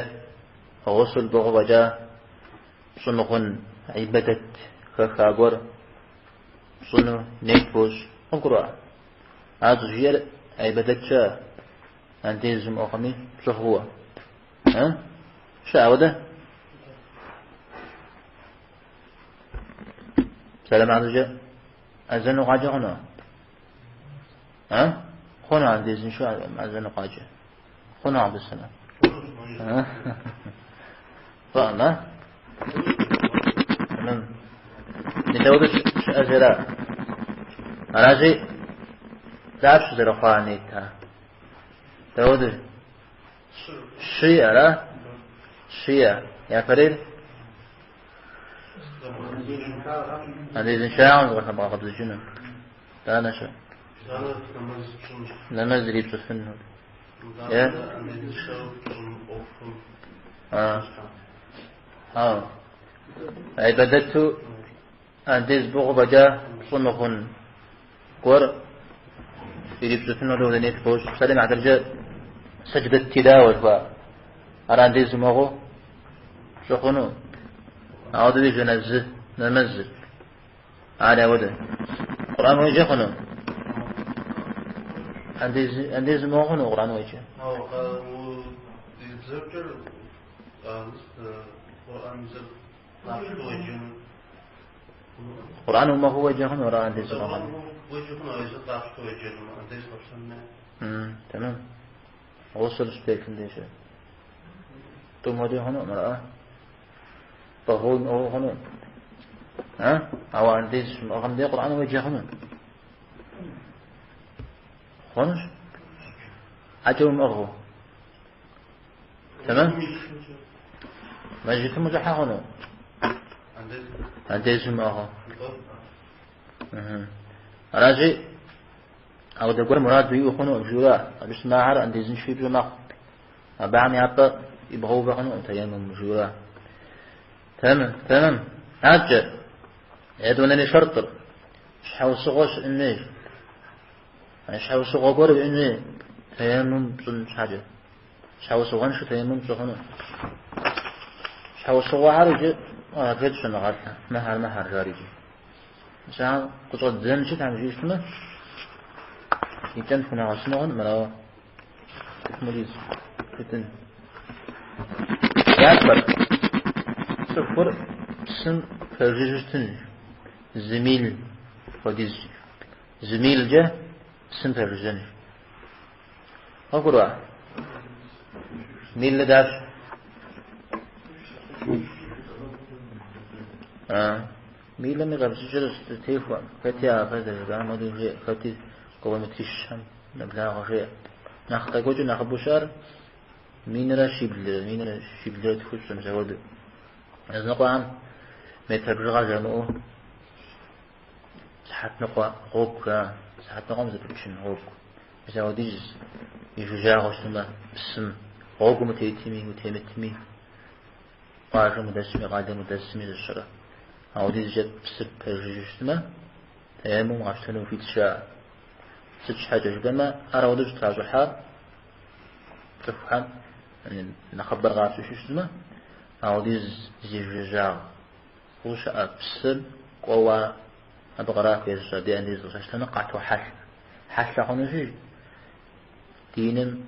гъусул пӏыгъыу фӏэкӏа, пщӏы мыхъун ибадэт хэха гуэр пщӏыну нет бощӏ. Къывгурыӏуа? Ар щӏыжиӏэр ибадэт щыӏэ, андез умыӏыгъми пщӏы хъууэ. Щыӏэ ауэдэ? Псалъэм хьэтыркӏэ, азэн укъаджэ хъуну? Хъуну андезыншэу азэн укъаджэ? Хъуну, Абдусэлам? Фӏыӏым, а? Тэмэм. Мис ауэдэу щыӏэ жера. Аращи, дапщэ зэрыхъуа нет ар? Дауэдэу? Щы, ара? Щы. Япэрейр? Андезыншагъэм зыкъыхэбгъэкъэбзыкӏыну. Итӏанэ щэ? Нэмэз ирипщӏыфыну. Е? А. Ибадэту андез пӏыгъыу фӏэкӏа пщӏы мыхъун гуэр ирипщӏыфыну ауэдэ нет бощӏ. Псалъэм и хьэтыркӏэ сэдждэт тилауэ жыхуаӏэр. Ар андез умыӏыгъыу пщӏы хъуну. Ауэдэуи жэназы нэмэзыр. Ар ауэдэ. Къурӏэн уеджэ хъуну? Андез умыӏыгъыу хъуну Къурӏэн уеджэ? Къурӏэн умыӏыгъыу уеджэ хъуну, ара андез умыӏыгъыу? Тэмэм. Гъусул щыптелъым деж. Тӏум хуэдэу хъунукъым, ара? Пӏыгъыу умыӏыгъыу хъуну. А? Ауэ андез щумыӏыгъым дей Къурӏэн уеджэ хъуну? Хъунущ. ӏэкӏэ умыӏыгъыу. Тэмэм? Мэжджытым ущӏыхьэ хъуну? Андез умыӏыгъыу. Аращи, ауэдэ гуэр мурад уиӏэу хъунукъым жиӏэура, абы щытмэ ахэр андезыншэуи пщӏы мэхъу. Абыхэм я пӏэ ибгъэувэ хъунукъым тэеммум жиӏэура. Тэмэм, тэмэм. Адэкӏэ, етӏуанэрей шэртӏыр, щхьэусыгъуэ щыӏэн хуейщ. Щхьэусыгъуэ гуэр уиӏэн хуей тэеммум пщӏын щхьэкӏэ. Щхьэусыгъуэншэу тэеммум пщӏы хъуну. Щхьэусыгъуэхэр иджы абжэд щӏэныгъэлӏ, мыхьэр, мыхьэр жар иджы. Мис ахэр къыщӏэддзэнщи, Тхьэм жиӏэу щытмэ, и кӏэм тхунэгъэсыну хъункъым, арауэ сыт хуэдиз жытӏын. Япэр, цӏыхур псым пэжыжьэу щытын, зы мил хуэдиз. Зы милкӏэ псым пэжыжьэн. Къывгурыӏуа? Милыр дапщэ? Милым и къэбжыкӏэр зэтехуэкъым. Хэти а фэ зэрыжыпӏам хуэдэу жеӏэ, хэти километрищэм нэблагъэ жеӏэ. Нэхъ къекӏуэкӏыу нэхъыбэу щыӏэр минрэ щиблрэ, минрэ щиблрэ тхущӏрэ, мис апхуэдэу. Языныкъуэхэм метр бжыгъэ жамыӏэу сыхьэт ныкъуэ гъуэгу жаӏэ, сыхьэт ныкъуэм зэпыпчын гъуэгу. Мис апхуэдиз и жыжьагъэу щытмэ, псым гъуэгум утетми, утемытми, къуажэм удэсми, къалэм удэсми зыщэрэ. Апхуэдизкӏэ псыр пэжыжьэу щытмэ, тэеммум къэпщтэну ухуитщ жаӏэ. Сыт щхьэкӏэ жыпӏэмэ, ар апхуэдэу щӏытращӏыхьар цӏыхухэм нэхъыбэр къапщтэу щытмэ, апхуэдиз зи жыжьагъ щыӏэ псыр кӏуэуэ абы къраху езыщ абы андез къыщащтэну къатохьэлъэ. Хьэлъэ хъунущи, диным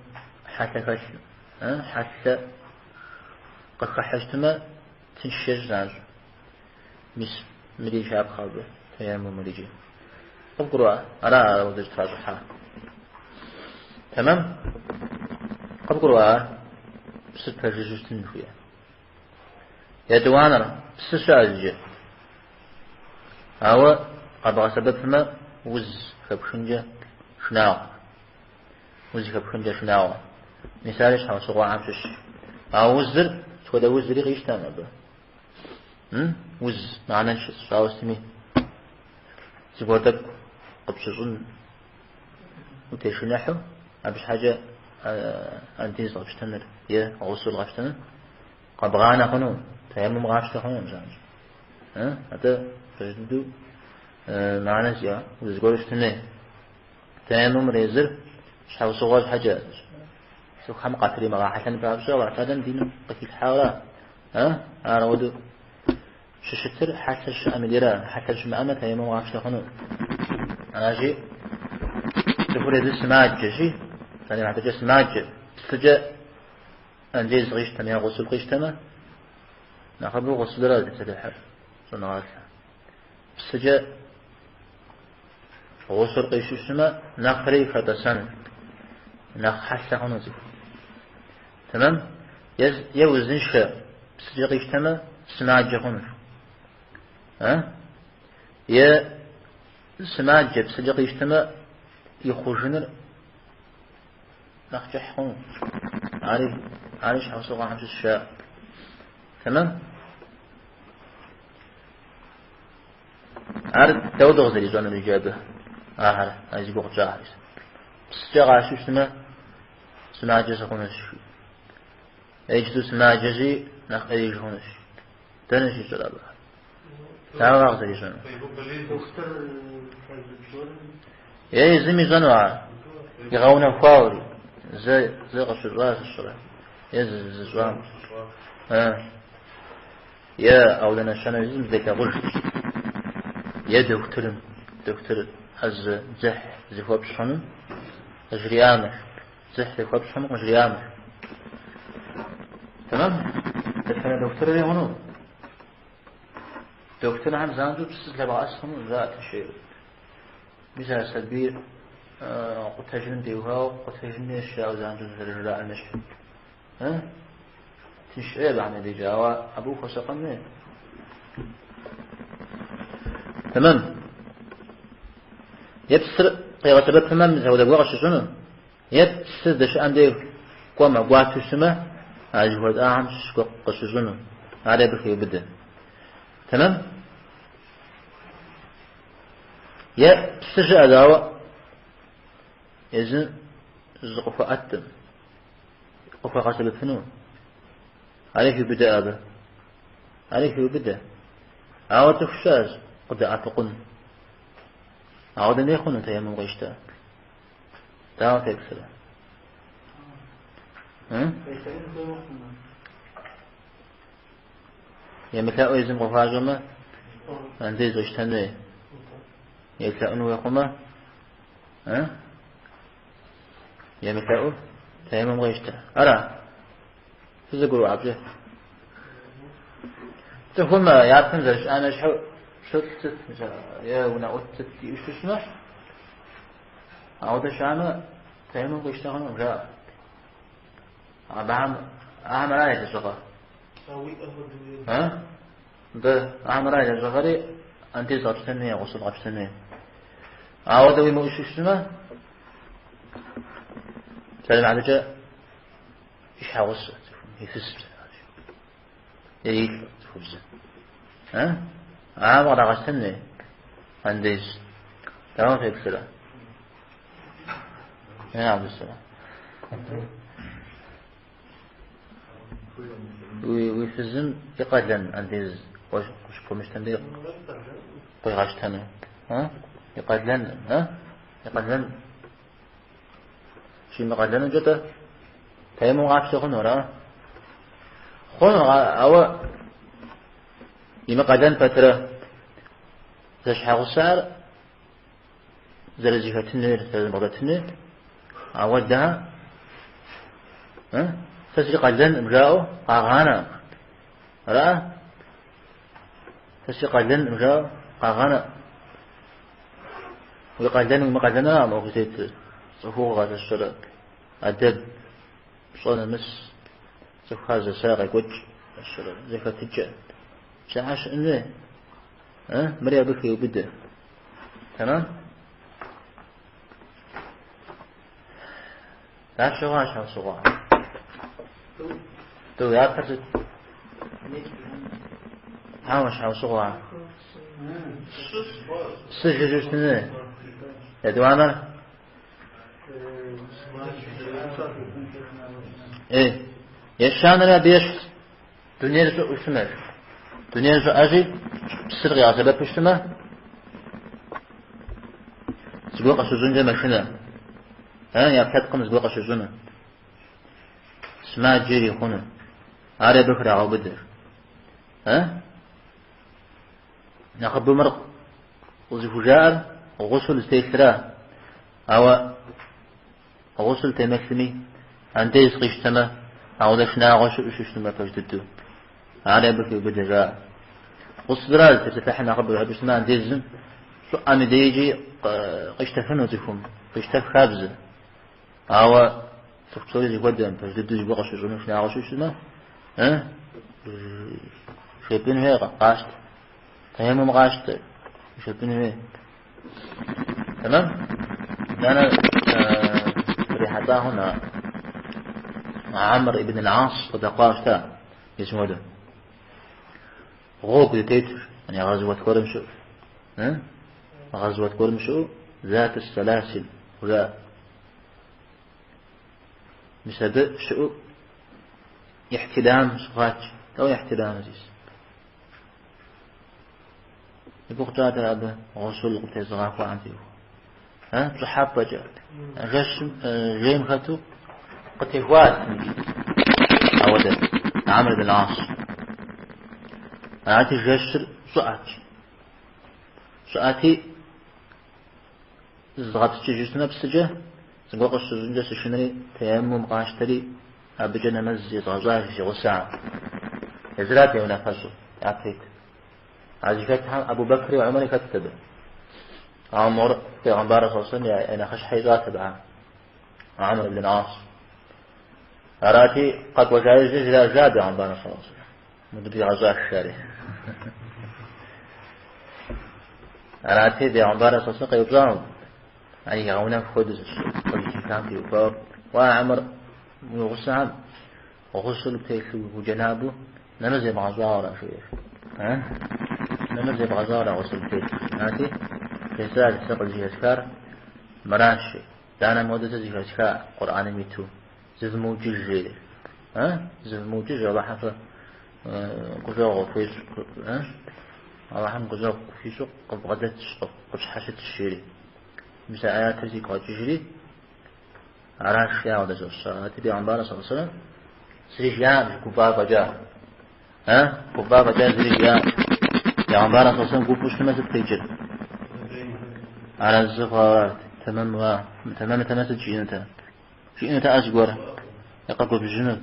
хьэлъэ хэлъ, хьэлъэ къыхыхьэ щытмэ, тынш ещӏ занщӏэу. Мис мыри щапхъэ абы, тэеммумыр иджы. Къывгурыӏуа? Ара апхуэдэу щӏытращӏыхьа? Тэмэм? Къывгурыӏуа? Псыр пэжыжьэу щытын хуейуэ. Етӏуанэр, псы щыӏэщ иджы. Ауэ къэбгъэсэбэпмэ, уз хэпхынкӏэ шынагъуэ. Уз хэпхынкӏэ шынагъуэ. Мис ари щхьэусыгъуэхэм щыщщ. А узыр, сыт хуэдэ узри къищтэкъым абы. Уз мыхьэнэншэщ, ауэ сытми зыгуэр тӏэкӏу къыпщыщӏын утешыныхьу, абы щхьэкӏэ андез къэпщтэныр е гъусул къэпщтэныр къэбгъанэ хъуну, тэеммум къапщтэ хъуну, занщӏэу. Атӏэ пэж дыдэу мыхьэнэ зиӏэ уз гуэру щытын хуей. Тэеммумыр езыр щхьэусыгъуэ щхьэкӏэ цӏыхухэм къатримыгъэхьэлъэн папщӏэ Алыхь Тэхьэлам диным къыхилъхьауэра? Ар ауэдэу щыщытыр хьэлъэ щыӏэм и дейра, хьэлъэ щымыӏэмэ тэеммум къапщтэ хъуну. Аращи, цӏыхур езыр сымаджэщи, псалъэм и хьэтыркӏэ сымаджэ, псыкӏэ андез къищтэмэ е гъусул къищтэмэ, нэхъыбэу гъусулыра зытепсэлъыхьыр щӏэныгъэлӏхэр. Псыкӏэ гъусул къищтэу щытмэ, нэхъри хэтӏэсэн, нэхъ хьэлъэ хъуну цӏыху. Тэмэм? Е узыншэ псыкӏэ къищтэмэ, сымаджэ хъунущ. Е сымаджэ псыкӏэ къищтэмэ, и хъужыныр нэхъ кӏыхь хъуну. Ари щхьэусыгъуэхэм щыщ жаӏэ. Тэмэм? Ар дауэ дыкъызэрищӏэнур иджы абы? Ахэр, а зи гугъу тщӏахэр. Псыкӏэ къащтэу щытмэ, сымаджэ сыхъунущ. Иджыту сымаджэщи, нэхъ ӏеиж хъунущ. Дэнэ щищӏэр абы? Дауэ ар къызэрищӏэнур? Е езым ищӏэну ар? Игъэунэхуауэ, зэ къыщыщӏа зыщӏрэ? Е зыщӏам? Е ауэдэ нэщэнэ езым зыделъагъуж. Е дохутырым, дохутыр ӏэзэ дзыхь зыхуэпщӏ хъунум къыжриӏамэ, дзыхь зыхуэпщӏ хъунум къыжриӏамэ. Тэмэм? Дэтхэнэ дохутырри хъуну? Дохутырхэм занщӏэу псы зылъэбгъэӏэс хъуну жаӏэ тыншей. Мис а сабийр къутэжыным теухуауэ къутэжыным ещхь жаӏэу занщӏэу зэрыжраӏэм ещхь. Тынш ӏей абыхэм я дежкӏэ, ауэ абы ухуэсакъын хуей. Тэмэм. Е псыр къигъэсэбэпымэ, мис апхуэдэ гуэр къыщыщӏыну, е псы здэщыӏэм деж кӏуэмэ, кӏуатэу щытмэ, а жыхуэтӏахэм щыщ гуэр къыщыщӏыну. Ари абы хеубыдэ. Тэмэм. Е псы щыӏэщ, ауэ езым зыкъыхуэӏэткъым. Къыхуэгъэсэбэпыну. Ари хиубыдэ абы. Ари хиубыдэ. Ауэ цӏыху щыӏэщ къыдэӏэпыкъун. Ауэдэм дей хъуну тэеммум къищтэ. Дауэ феплърэ? Емылъэӏуу езым къыхуащӏэмэ, андез къищтэн хуей. Елъэӏун хуей хъумэ, Емылъэӏуу тэеммум къещтэ. Ара? Фызэгурыӏуа абыкӏэ? Цӏыхум япэм зэрыщыӏам ещхьу пщылӏ сыт, е унэӏут сыт иӏэу щытмэ, ауэдэ щыӏэмэ, тэеммум къищтэ хъунукъым, жаӏэ. Абыхэм ахэм ара я лэжьыгъэр? Нтӏэ, ахэм ара я лэжьыгъэри андез къэпщтэн хуей, гъусул къэпщтэн хуей. Ауэдэ уимыӏэу щытмэ, псалъэм и хьэтыркӏэ и щхьэгъусэ цӏыхум, и фыз е и лӏы цӏыхубзыр. Ахэм кърагъэщтэн хуей андез. Дауэ феплърэ? Е Абдусэлам. Уи фызым и къалэн андез къыщыпхуэмыщтэм дей къуигъэщтэну. И къалэн, и къалэн. Щимыкъалэнукӏэ-тӏэ, тэеммум къапщтэ хъуну, ара? Хъуну, ауэ имыкъалэн пэтрэ зэщхьэгъусэр зэрызэхэтынур, зэрызэбгъэдэтынур, ауэдэ сэ си къалэнкъым жаӏэу къагъанэ. Ара? Сэ си къалэнкъым жаӏэу къагъанэ. Уи къалэн уимыкъалэнра мы ӏуэху зытетыр? Цӏыхугъэ зэщэрэ, ӏэдэб, пщӏэ нэмыс, цӏыхухэр зэса къекӏуэкӏ зэщэрэ, зэхэтыкӏэ. Псалъэ щыӏэн хуей. Мыри абы хеубыдэ. Тэмэм? Дапщэ хъуа щхьэусыгъуэ? Тӏу, япэр сыт? Хьэуэ, щхьэусыгъуэ. Псы жыжьэу щытыну. Етӏуанэр? Ей, ещанэри абы ещхьщ. Дунейр щӏыӏэу щытмэ. Дунейр щӏыӏэщи, псыр къигъэсэбэпу щытмэ, зыгуэр къыщыщӏынкӏэ мэшынэ. И ӏэпкълъэпкъым зыгуэр къыщыщӏыну. Сымаджэ ирихъуну. Ар абы храгъэубыдэ. Нэхъыбэу мыр къызыхужаӏэр гъусул зытелъра. Ауэ гъусул темылъми, андез къищтэмэ, ауэдэ шынагъуэ щыӏэу щыщытмэ пэж дыдэу. Ари абы хеубыдэ жаӏэ. Гъусулра зытепсэлъыхьыр нэхъыбэу абы щытмэ андезым щӏыӏэм и дежкӏи къищтэфыну цӏыхум, къищтэф хабзэ. Ауэ цӏыху псори зэхуэдэкъым, пэж дыдэу зыгуэр къыщыщӏыну шынагъуэ щыӏэу щытмэ, жепӏэн хуейкъэ, къащтэ. Тэеммум къащтэ, жепӏэн хуей. Тэмэм? Итӏанэ кърихьэлӏа хъун Амр ибн ал-Ас къыдэхъуауэ щыта, мис мыуэдэ. Гъуэгу зытетыр, яни гъэзуэт гуэрым щыӏэу. Гъэзуэт гуэрым щыӏэу Зат ас-Саласил жаӏэ. Мис абы щыӏэу ихтилам сыхъуат. Дауэ ихтилам зис? И гугъу тщӏат абы гъусул къыптезыгъахуэхэм теухуа. Пщӏыхьэпӏэкӏэ жэщым жейм хэту къытехуат ауэдэ Амр ибн Ас. Арати жэщыр щӏыӏэт. Щӏыӏэти зызгъэпскӏыжу щытмэ псыкӏэ, зыгуэр къысщыщӏынкӏэ сышынэри, тэеммум къасщтэри, абыкӏэ нэмэз езгъэщӏащ си гъусэхэм. Езырат я унафэщӏыр, япэ ит. А зыхэтхэм Абу Бэкри Умэри хэтт абы. Ауэ мор Пейгъэмбар саллаллаху алейхи вассалам я нэхъыщхьэ ищӏат абы Амр ибн Ас. Арати, къэкӏуэжа иужькӏэ жраӏэжа Пейгъэмбар саллаллаху алейхи вассалам. Мыбы дигъэщӏащ, жари. Арати, Пейгъэмбар саллаллаху алейхи вассалам къеупщӏакъым. Ар игъэунэху хуэдэу къызыхихам теухуауэ. Уа, Амр, уи гъусэхэм гъусул птелъу уджэнабу нэмэз ебгъэщӏауэ ара, жиӏэри. Нэмэз ебгъэщӏауэ ара гъусул птелъу? Арати, жесӏащ, сэ къызыхэсхар мыращ. Итӏанэ модэ сэ зэхэсха Къурӏэным иту зывмыукӏыж, жери. Зывмыукӏыж, Аллахьым фэ гущӏэгъу хуещӏ, Аллахьым гущӏэгъу хуищӏу къывбгъэдэтщ, къыфщхьэщытщ, жери. Мис а аятыр сигу къэкӏыжри, аращ жиӏауэ дэсщ. Арати, Пейгъэмбар саллаллаху алейхи вассалам зыри жиӏакъым, гуфӏа фӏэкӏа. Гуфӏа фӏэкӏа зыри жиӏакъым. Пейгъэмбар саллаллаху алейхи вассалам гуфӏэу щытмэ сыт къикӏыр? Арэзы хъуауэ арат. Тэмэм уа, мытэмэмтэмэ сыт жиӏэнутэ? Жиӏэнутэӏэ зыгуэр, е къэгубжьынут,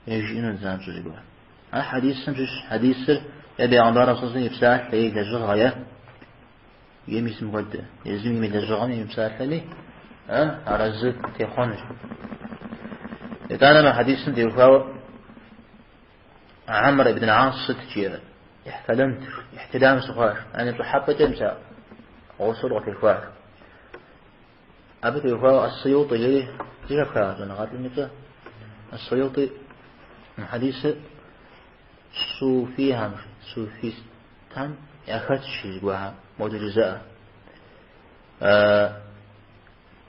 е жиӏэнут занщӏэу зыгуэр. Ар хьэдисым щыщ, хьэдисыр е Пейгъэмбар саллаллаху алейхи вассалам и псалъэ, е и лэжьыгъэ, е е мис мыхуэдэ, езым и лэжьыгъэми и псалъэми арэзы техъуэнущ. Итӏанэ мы хьэдисым теухуауэ Амр ибн Ас сыт жиӏэр? Ихьтэлэмт, ихьтилам сыхъуащ. Яни пщӏыхьэпӏэкӏэ мис а гъусул къытехуащ. Абы теухуауэ Ас-Суютӏи жери зэхэфха щӏэныгъэлӏым и цӏэ. Ас-Суютӏи мы хьэдисыр суфихэм, суфистхэм яхэтщ жыгуахэм, модэ жызыӏэ.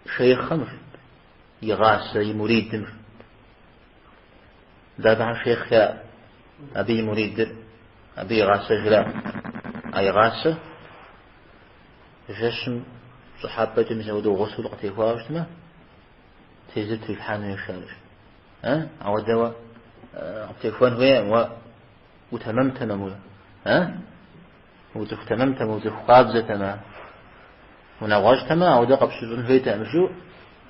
Шейхъым игъасэ и муридым. Дэ абыхэм шейхъ яӏэ, абы и муридыр, абы игъасэжра. А игъасэ жэщым пщӏыхьэпӏэкӏэ мис апхуэдэу гъусул къытехуауэ щытмэ, тезыр трилъхьэну ешарыщ. Ауэдэуэ къыптехуэн хуейкъым, уэ утэмэмтэмэ, уцӏыху тэмэмтэмэ, уцӏыху къабзэтэмэ, унэгъуэщӏтэмэ, ауэдэ къыпщыщӏын хуейтэкъым жиӏэу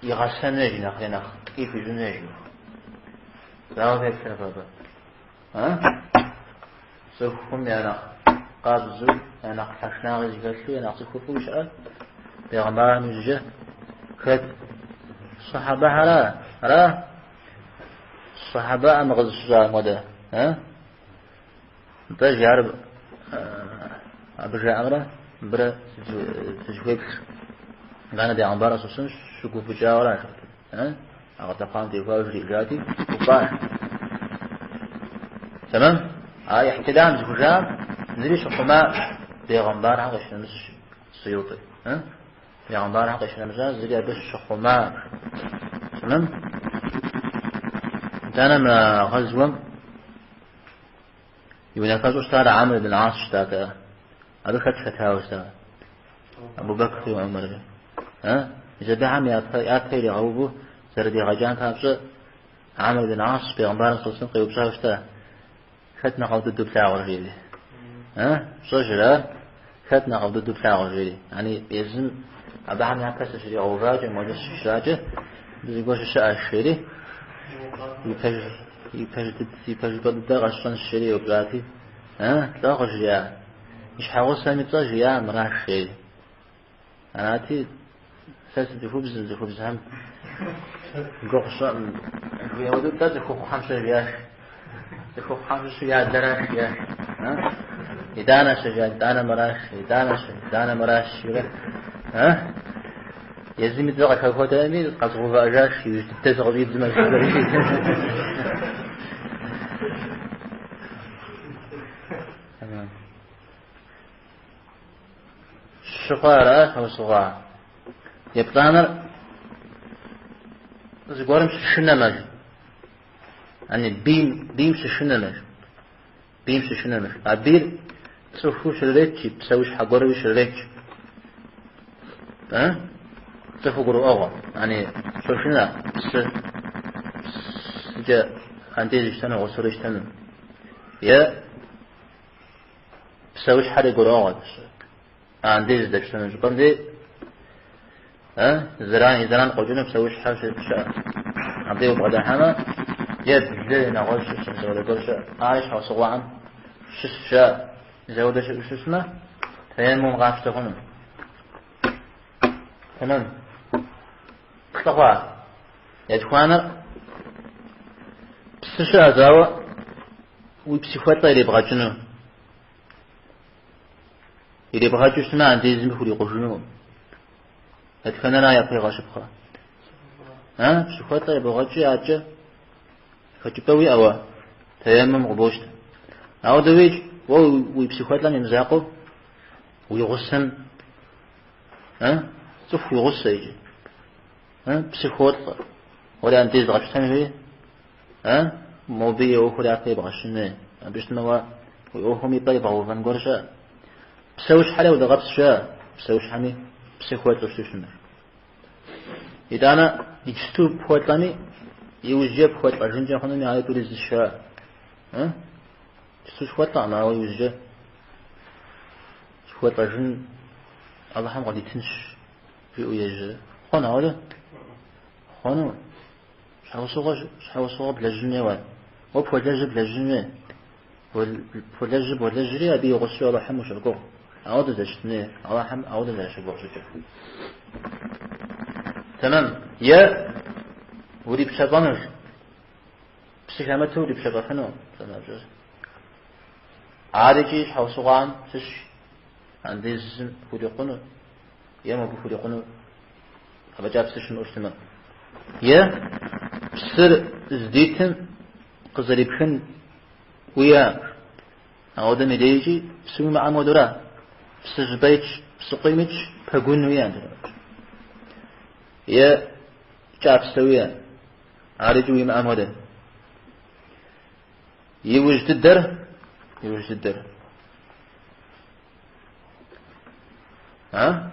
игъэсэн хуейщ, нэхъри нэхъ ткӏий хуищӏын хуейщ. Дауэ феплърэ фэ абы? Цӏыхум я нэхъ къабзэу, я нэхъ тхьэшынагъэ зыхэлъу, я нэхъ цӏыхуфӏу щыӏэр бегъымбарым иужькӏэ хэт? Сахьабэхьэра? Ара? Сахьабэӏэ мы къызыщыщӏам хуэдэ? Нтӏэ, жи ар абы жаӏэмрэ мыбырэ сызыхуеплъ. Итӏанэ бегъымбар саллаллаху щыгуфӏыкӏауэ аращ. А къыдэхъуам теухуауэ жриӏэжати, гуфӏащ. Тэмэм? А ихьтилам зыхужаӏэм зыри щыхъума бегъымбархэм къищынэмыщӏ Суютӏи. Бегъымбархэм къищынэмыщӏа зыри абы щыхъума. Тэмэм? Итӏанэ мы гъэзуэм и унафэщӏу щытар Амр ибн Ас щытат. Абы хэт хэтауэ щыта? Абу Бэкри Умарри. Мис абыхэм япэ иригъэуву зэрыдигъэкӏам папщӏэ Амр ибн Ас бегъымбарым саллаллаху алейхи вассалам къеупщӏауэ щыта. Хэт нэхъыфӏ дыдэу плъагъур жери. Пщӏэжрэ? Хэт нэхъыфӏ дыдэу плъагъур жери. Яни езым абыхэм япэ сыщригъэувакӏэ, модэ сыщищӏакӏэ, зыгуэр щыщыӏэщ жери. И пэжыпӏэ дыдэ къэсщӏэнщ жери еупщӏати. Лӏо къыжриӏа? И щхьэгъусэм и цӏэ жиӏа мыращ жери. Арати, сэ сыцӏыхубзым, цӏыхубзхэм гугъу сщӏэкъым. Жиӏэу тӏэ цӏыхухъухэм щэ жиӏащ. Цӏыхухъухэм щыщу и адэращ жиӏащ. Итӏанэ щэ жиӏа, итӏанэ мыращ, итӏанэ щэ, итӏанэ мыращ жиӏэрэ. Езым и цӏэ къыхэхуэтэми, къэзгъэувыӏэжащ, иужь дыдэ зыкъыщӏидзмэ, жиӏэри. Щы хъуа ара щхьэусыгъуэ. Еплӏанэр зыгуэрым щышынэмэ, яни бийм, бийм щышынэмэ, бийм щышынэмэ. А бийр цӏыхуу щрыретщ, псэущхьэ гуэруи щрыретщ. Цӏыху гурыӏуэгъуэ, яни щошынэ псы, псыкӏэ андез ищтэну, гъусыр ищтэну. Е Псэущхьэри гурыӏуэгъуэт. Андез здэпщтэну щӏыпӏэм дей зэран и зэран къокӏыну псэущхьэ щыӏэ. Абдей убгъэдыхьэмэ, е блы нэгъуэщӏ щыщ, зауэдэ гуэр щыӏэ. Ари щхьэусыгъуэхэм щыщ щыӏэ. Зауэдэ щыӏэу щысмэ, тэеммум къапщтэ хъуну. Тэмэм. Плӏы хъуа. Етхуанэр псы щыӏэ зауэ уи псыхуэлӏэ ирибгъэкӏыну. Ирибгъэкӏыу щытмэ, андезым хурикъужынукъым. Дэтхэнэра япэ игъэщыпхъэ? А, псыхуэлӏэ ебгъэкӏи адэкӏэ хэкӏыпӏэ уиӏэуэ, тэеммум къыбощтэ. Ауэдэуи уэ уи псыхуэлӏэм имызакъуэу уи гъусэм, цӏыху уи гъусэ иджы. Псы хуолӏэ. Уэри андез къэпщтэн хуей? Мобы и ӏуэхур япэ ибгъэщын хуей. Абы щытмэ уэ уи ӏуэхум и пӏэ ибгъэувэн гуэр щыӏэ. Псэущхьэри удыгъэпс щыӏэ. Псэущхьэми псы хуэлӏэу щыту щытмэ. Итӏанэ иджыпсту пхуэлӏэми, иужькӏэ пхуэлӏэжынкӏэ хъунуми ари тӏури зы щыӏэ. Иджыпсту схуэлӏэкъым, ауэ иужькӏэ схуэлӏэжын Алыхьым къыдитынщ. Жиӏэу ежьэ. Хъуэн ауэдэ? Хъуэну. Щхьэусыгъуэ, щхьэусыгъуэ блэжьын хуейуэ. Уэ пхуэлэжьыр блэжьын хуей. Пхуэлэжьыр болэжьри, абы и гъусэу Алыхьым ущогугъ. Ауэдэ зэщытын хуей. Алыхьым ауэдэ зэрыщыгугъ щӏыкӏэ. Тэмэм. Е урипщэфӏэнущ. Псы хэмыту урипщэфӏэфыну. Ар икӏи щхьэусыгъуэм щыщ андезым хурикъуну. Е мобы хурикъуну афӏэкӏа псы щымыӏэу щытмэ. Е псыр здитым къызэрипхын уиӏэ. Ауэдэм и дежкӏи псы уимыӏэм хуэдэура. Псы щӏыпӏэ итщ, псыкъуийм итщ, пэгун уиӏэ. Е кӏапсэ уиӏэ. Ар икӏи уимыӏэм хуэдэ. Иужь дыдэр, иужь дыдэр. А?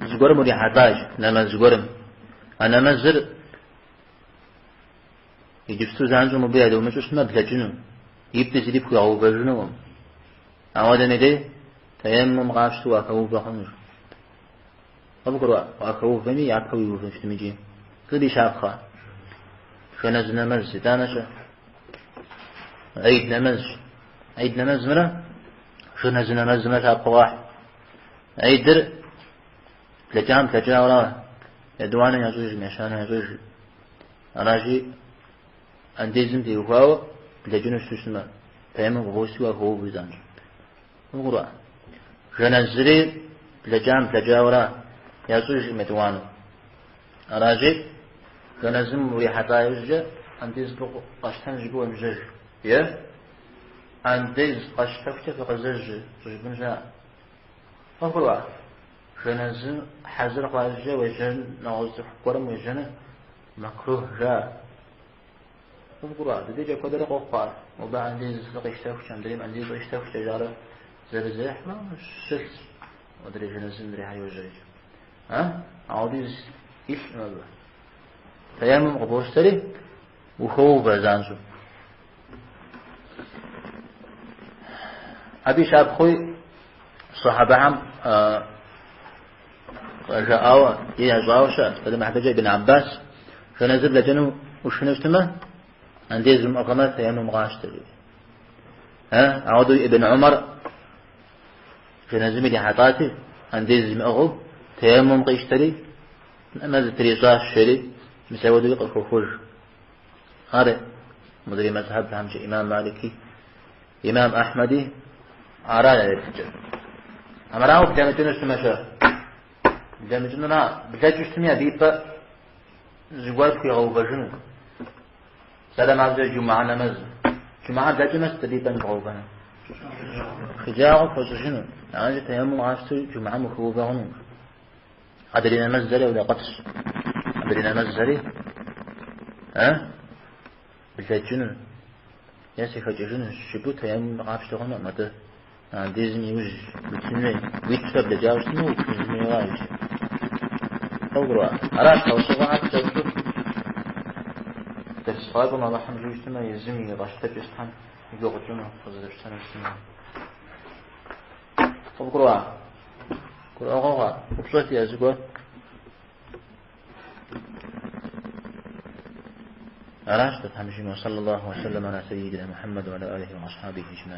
Зыгуэрым урихьэлӏащ, нэмэз гуэрым. А нэмэзыр иджыпсту занщӏэу мыбы ядомыщӏу щытмэ, блэкӏыну. И пӏи зыри пхуигъэувэжынукъым. Ауэдэм и дей тэеммум къапщтэу уахэувэ хъунущ. Къыбгурыӏуа? Уахэувэми, япэ уиувэн щытым икӏи. Сыт и щапхъэ? Жэнэзы нэмэз, итӏанэ-щэ? Гьид нэмэзщ. Гьид нэмэзымрэ жэнэзы нэмэзымрэ щапхъэу къахь. Гьидыр блэкӏам блэкӏауэра, етӏуанэм ящӏыжым, ещанэм ящӏыжым. Аращи, андезым теухуауэ блэкӏыну щыту щытмэ, тэеммум къыбощти уахоувэ занщӏэу. Къыбгурыӏуа? Жэнэзыри блэкӏам блэкӏауэра, ящӏыжым етӏуанэу. Аращи, жэнэзым урихьэлӏа иужькӏэ андез къэщтэн жыпӏэу уемыжьэж. Е андез къэсщтэхукӏэ фыкъызэжьэ щӏыжыпӏэн щыӏэ. Къывгурыӏуа? Жэназы хьэзыр хъуа иужькӏэ уежьэн, нэгъуэщӏ цӏыху гуэрым уежьэну мэкрух жаӏэ. Къывгурыӏуа? Ди дежкӏэ куэдрэ къохъу ар. Мобы андез къищтэхукӏэ, мыдрейм андез къищтэхукӏэ жарэ зэрызехьмэ, щылъщ. Мыдрей жэназым мыдрейхэр йожьэри. А? Ауэдиз илъкъым абы. Тэеммум къыбощтэри, ухоувэ занщӏэу. Абы и щапхъэуи сахьабэхэм жаӏауэ е ящӏауэ щыӏэщ. Псалъэм и хьэтыркӏэ Ибн Аббас жэназы блэкӏыну ушынэу щытмэ, андез умыӏыгъмэ тэеммум къащтэ жиӏэ. Ауэдэу Ибн Умар жэназым ирихьэлӏати, андез имыӏыгъыу тэеммум къищтэри, нэмэз зытрищӏащ жери, мис ауэдэуи къыхохуэж. Ар мыдрей мэзхьэбхэмкӏэ имам Малики, имам Ахьмэди ара я еплъыкӏэр. Амырауэ блэмыкӏыну щытмэ-щэ? Блэмыкӏынура? Блэкӏыу щытми абы и пӏэ зыгуэр пхуигъэувэжыну. Псалъэм папщӏэ джумыгьэ нэмэз. Джумыгьэ блэкӏымэ сыт абы и пӏэм ибгъэувэну? Шэджагъуэ пхуэщӏыжыну. Аращи тэеммум къапщтэу джумыгьэм ухыувэ хъуну. Адрей нэмэзхэри ауэдэкъэпсщ. Адрей нэмэзхэри блэкӏыну е сыхэкӏыжыну жыпӏэу тэеммум къапщтэ хъунукъым, атӏэ андезым иужь уитын хуей. Уитрэ блэкӏауэ щытмэ, уитыжын хуейуэ иджы. Къывгурыӏуа? Аращ щхьэусыгъуэхэр кӏэщӏу дэрс къакӏуэм Алыхьым жиӏэу щытмэ, езым и къэщтэкӏэ щытхэм и гугъу тщӏыну, къызэрыпщтэну щытмэ. Къывгурыӏуа? Гурыӏуэгъуэ хъуа? Упщӏэ фиӏэ зыгуэр? Аращ, Тхьэм жиӏэмэ, صلى الله وسلم على سيدنا محمد وعلى آله وأصحابه أجمعين.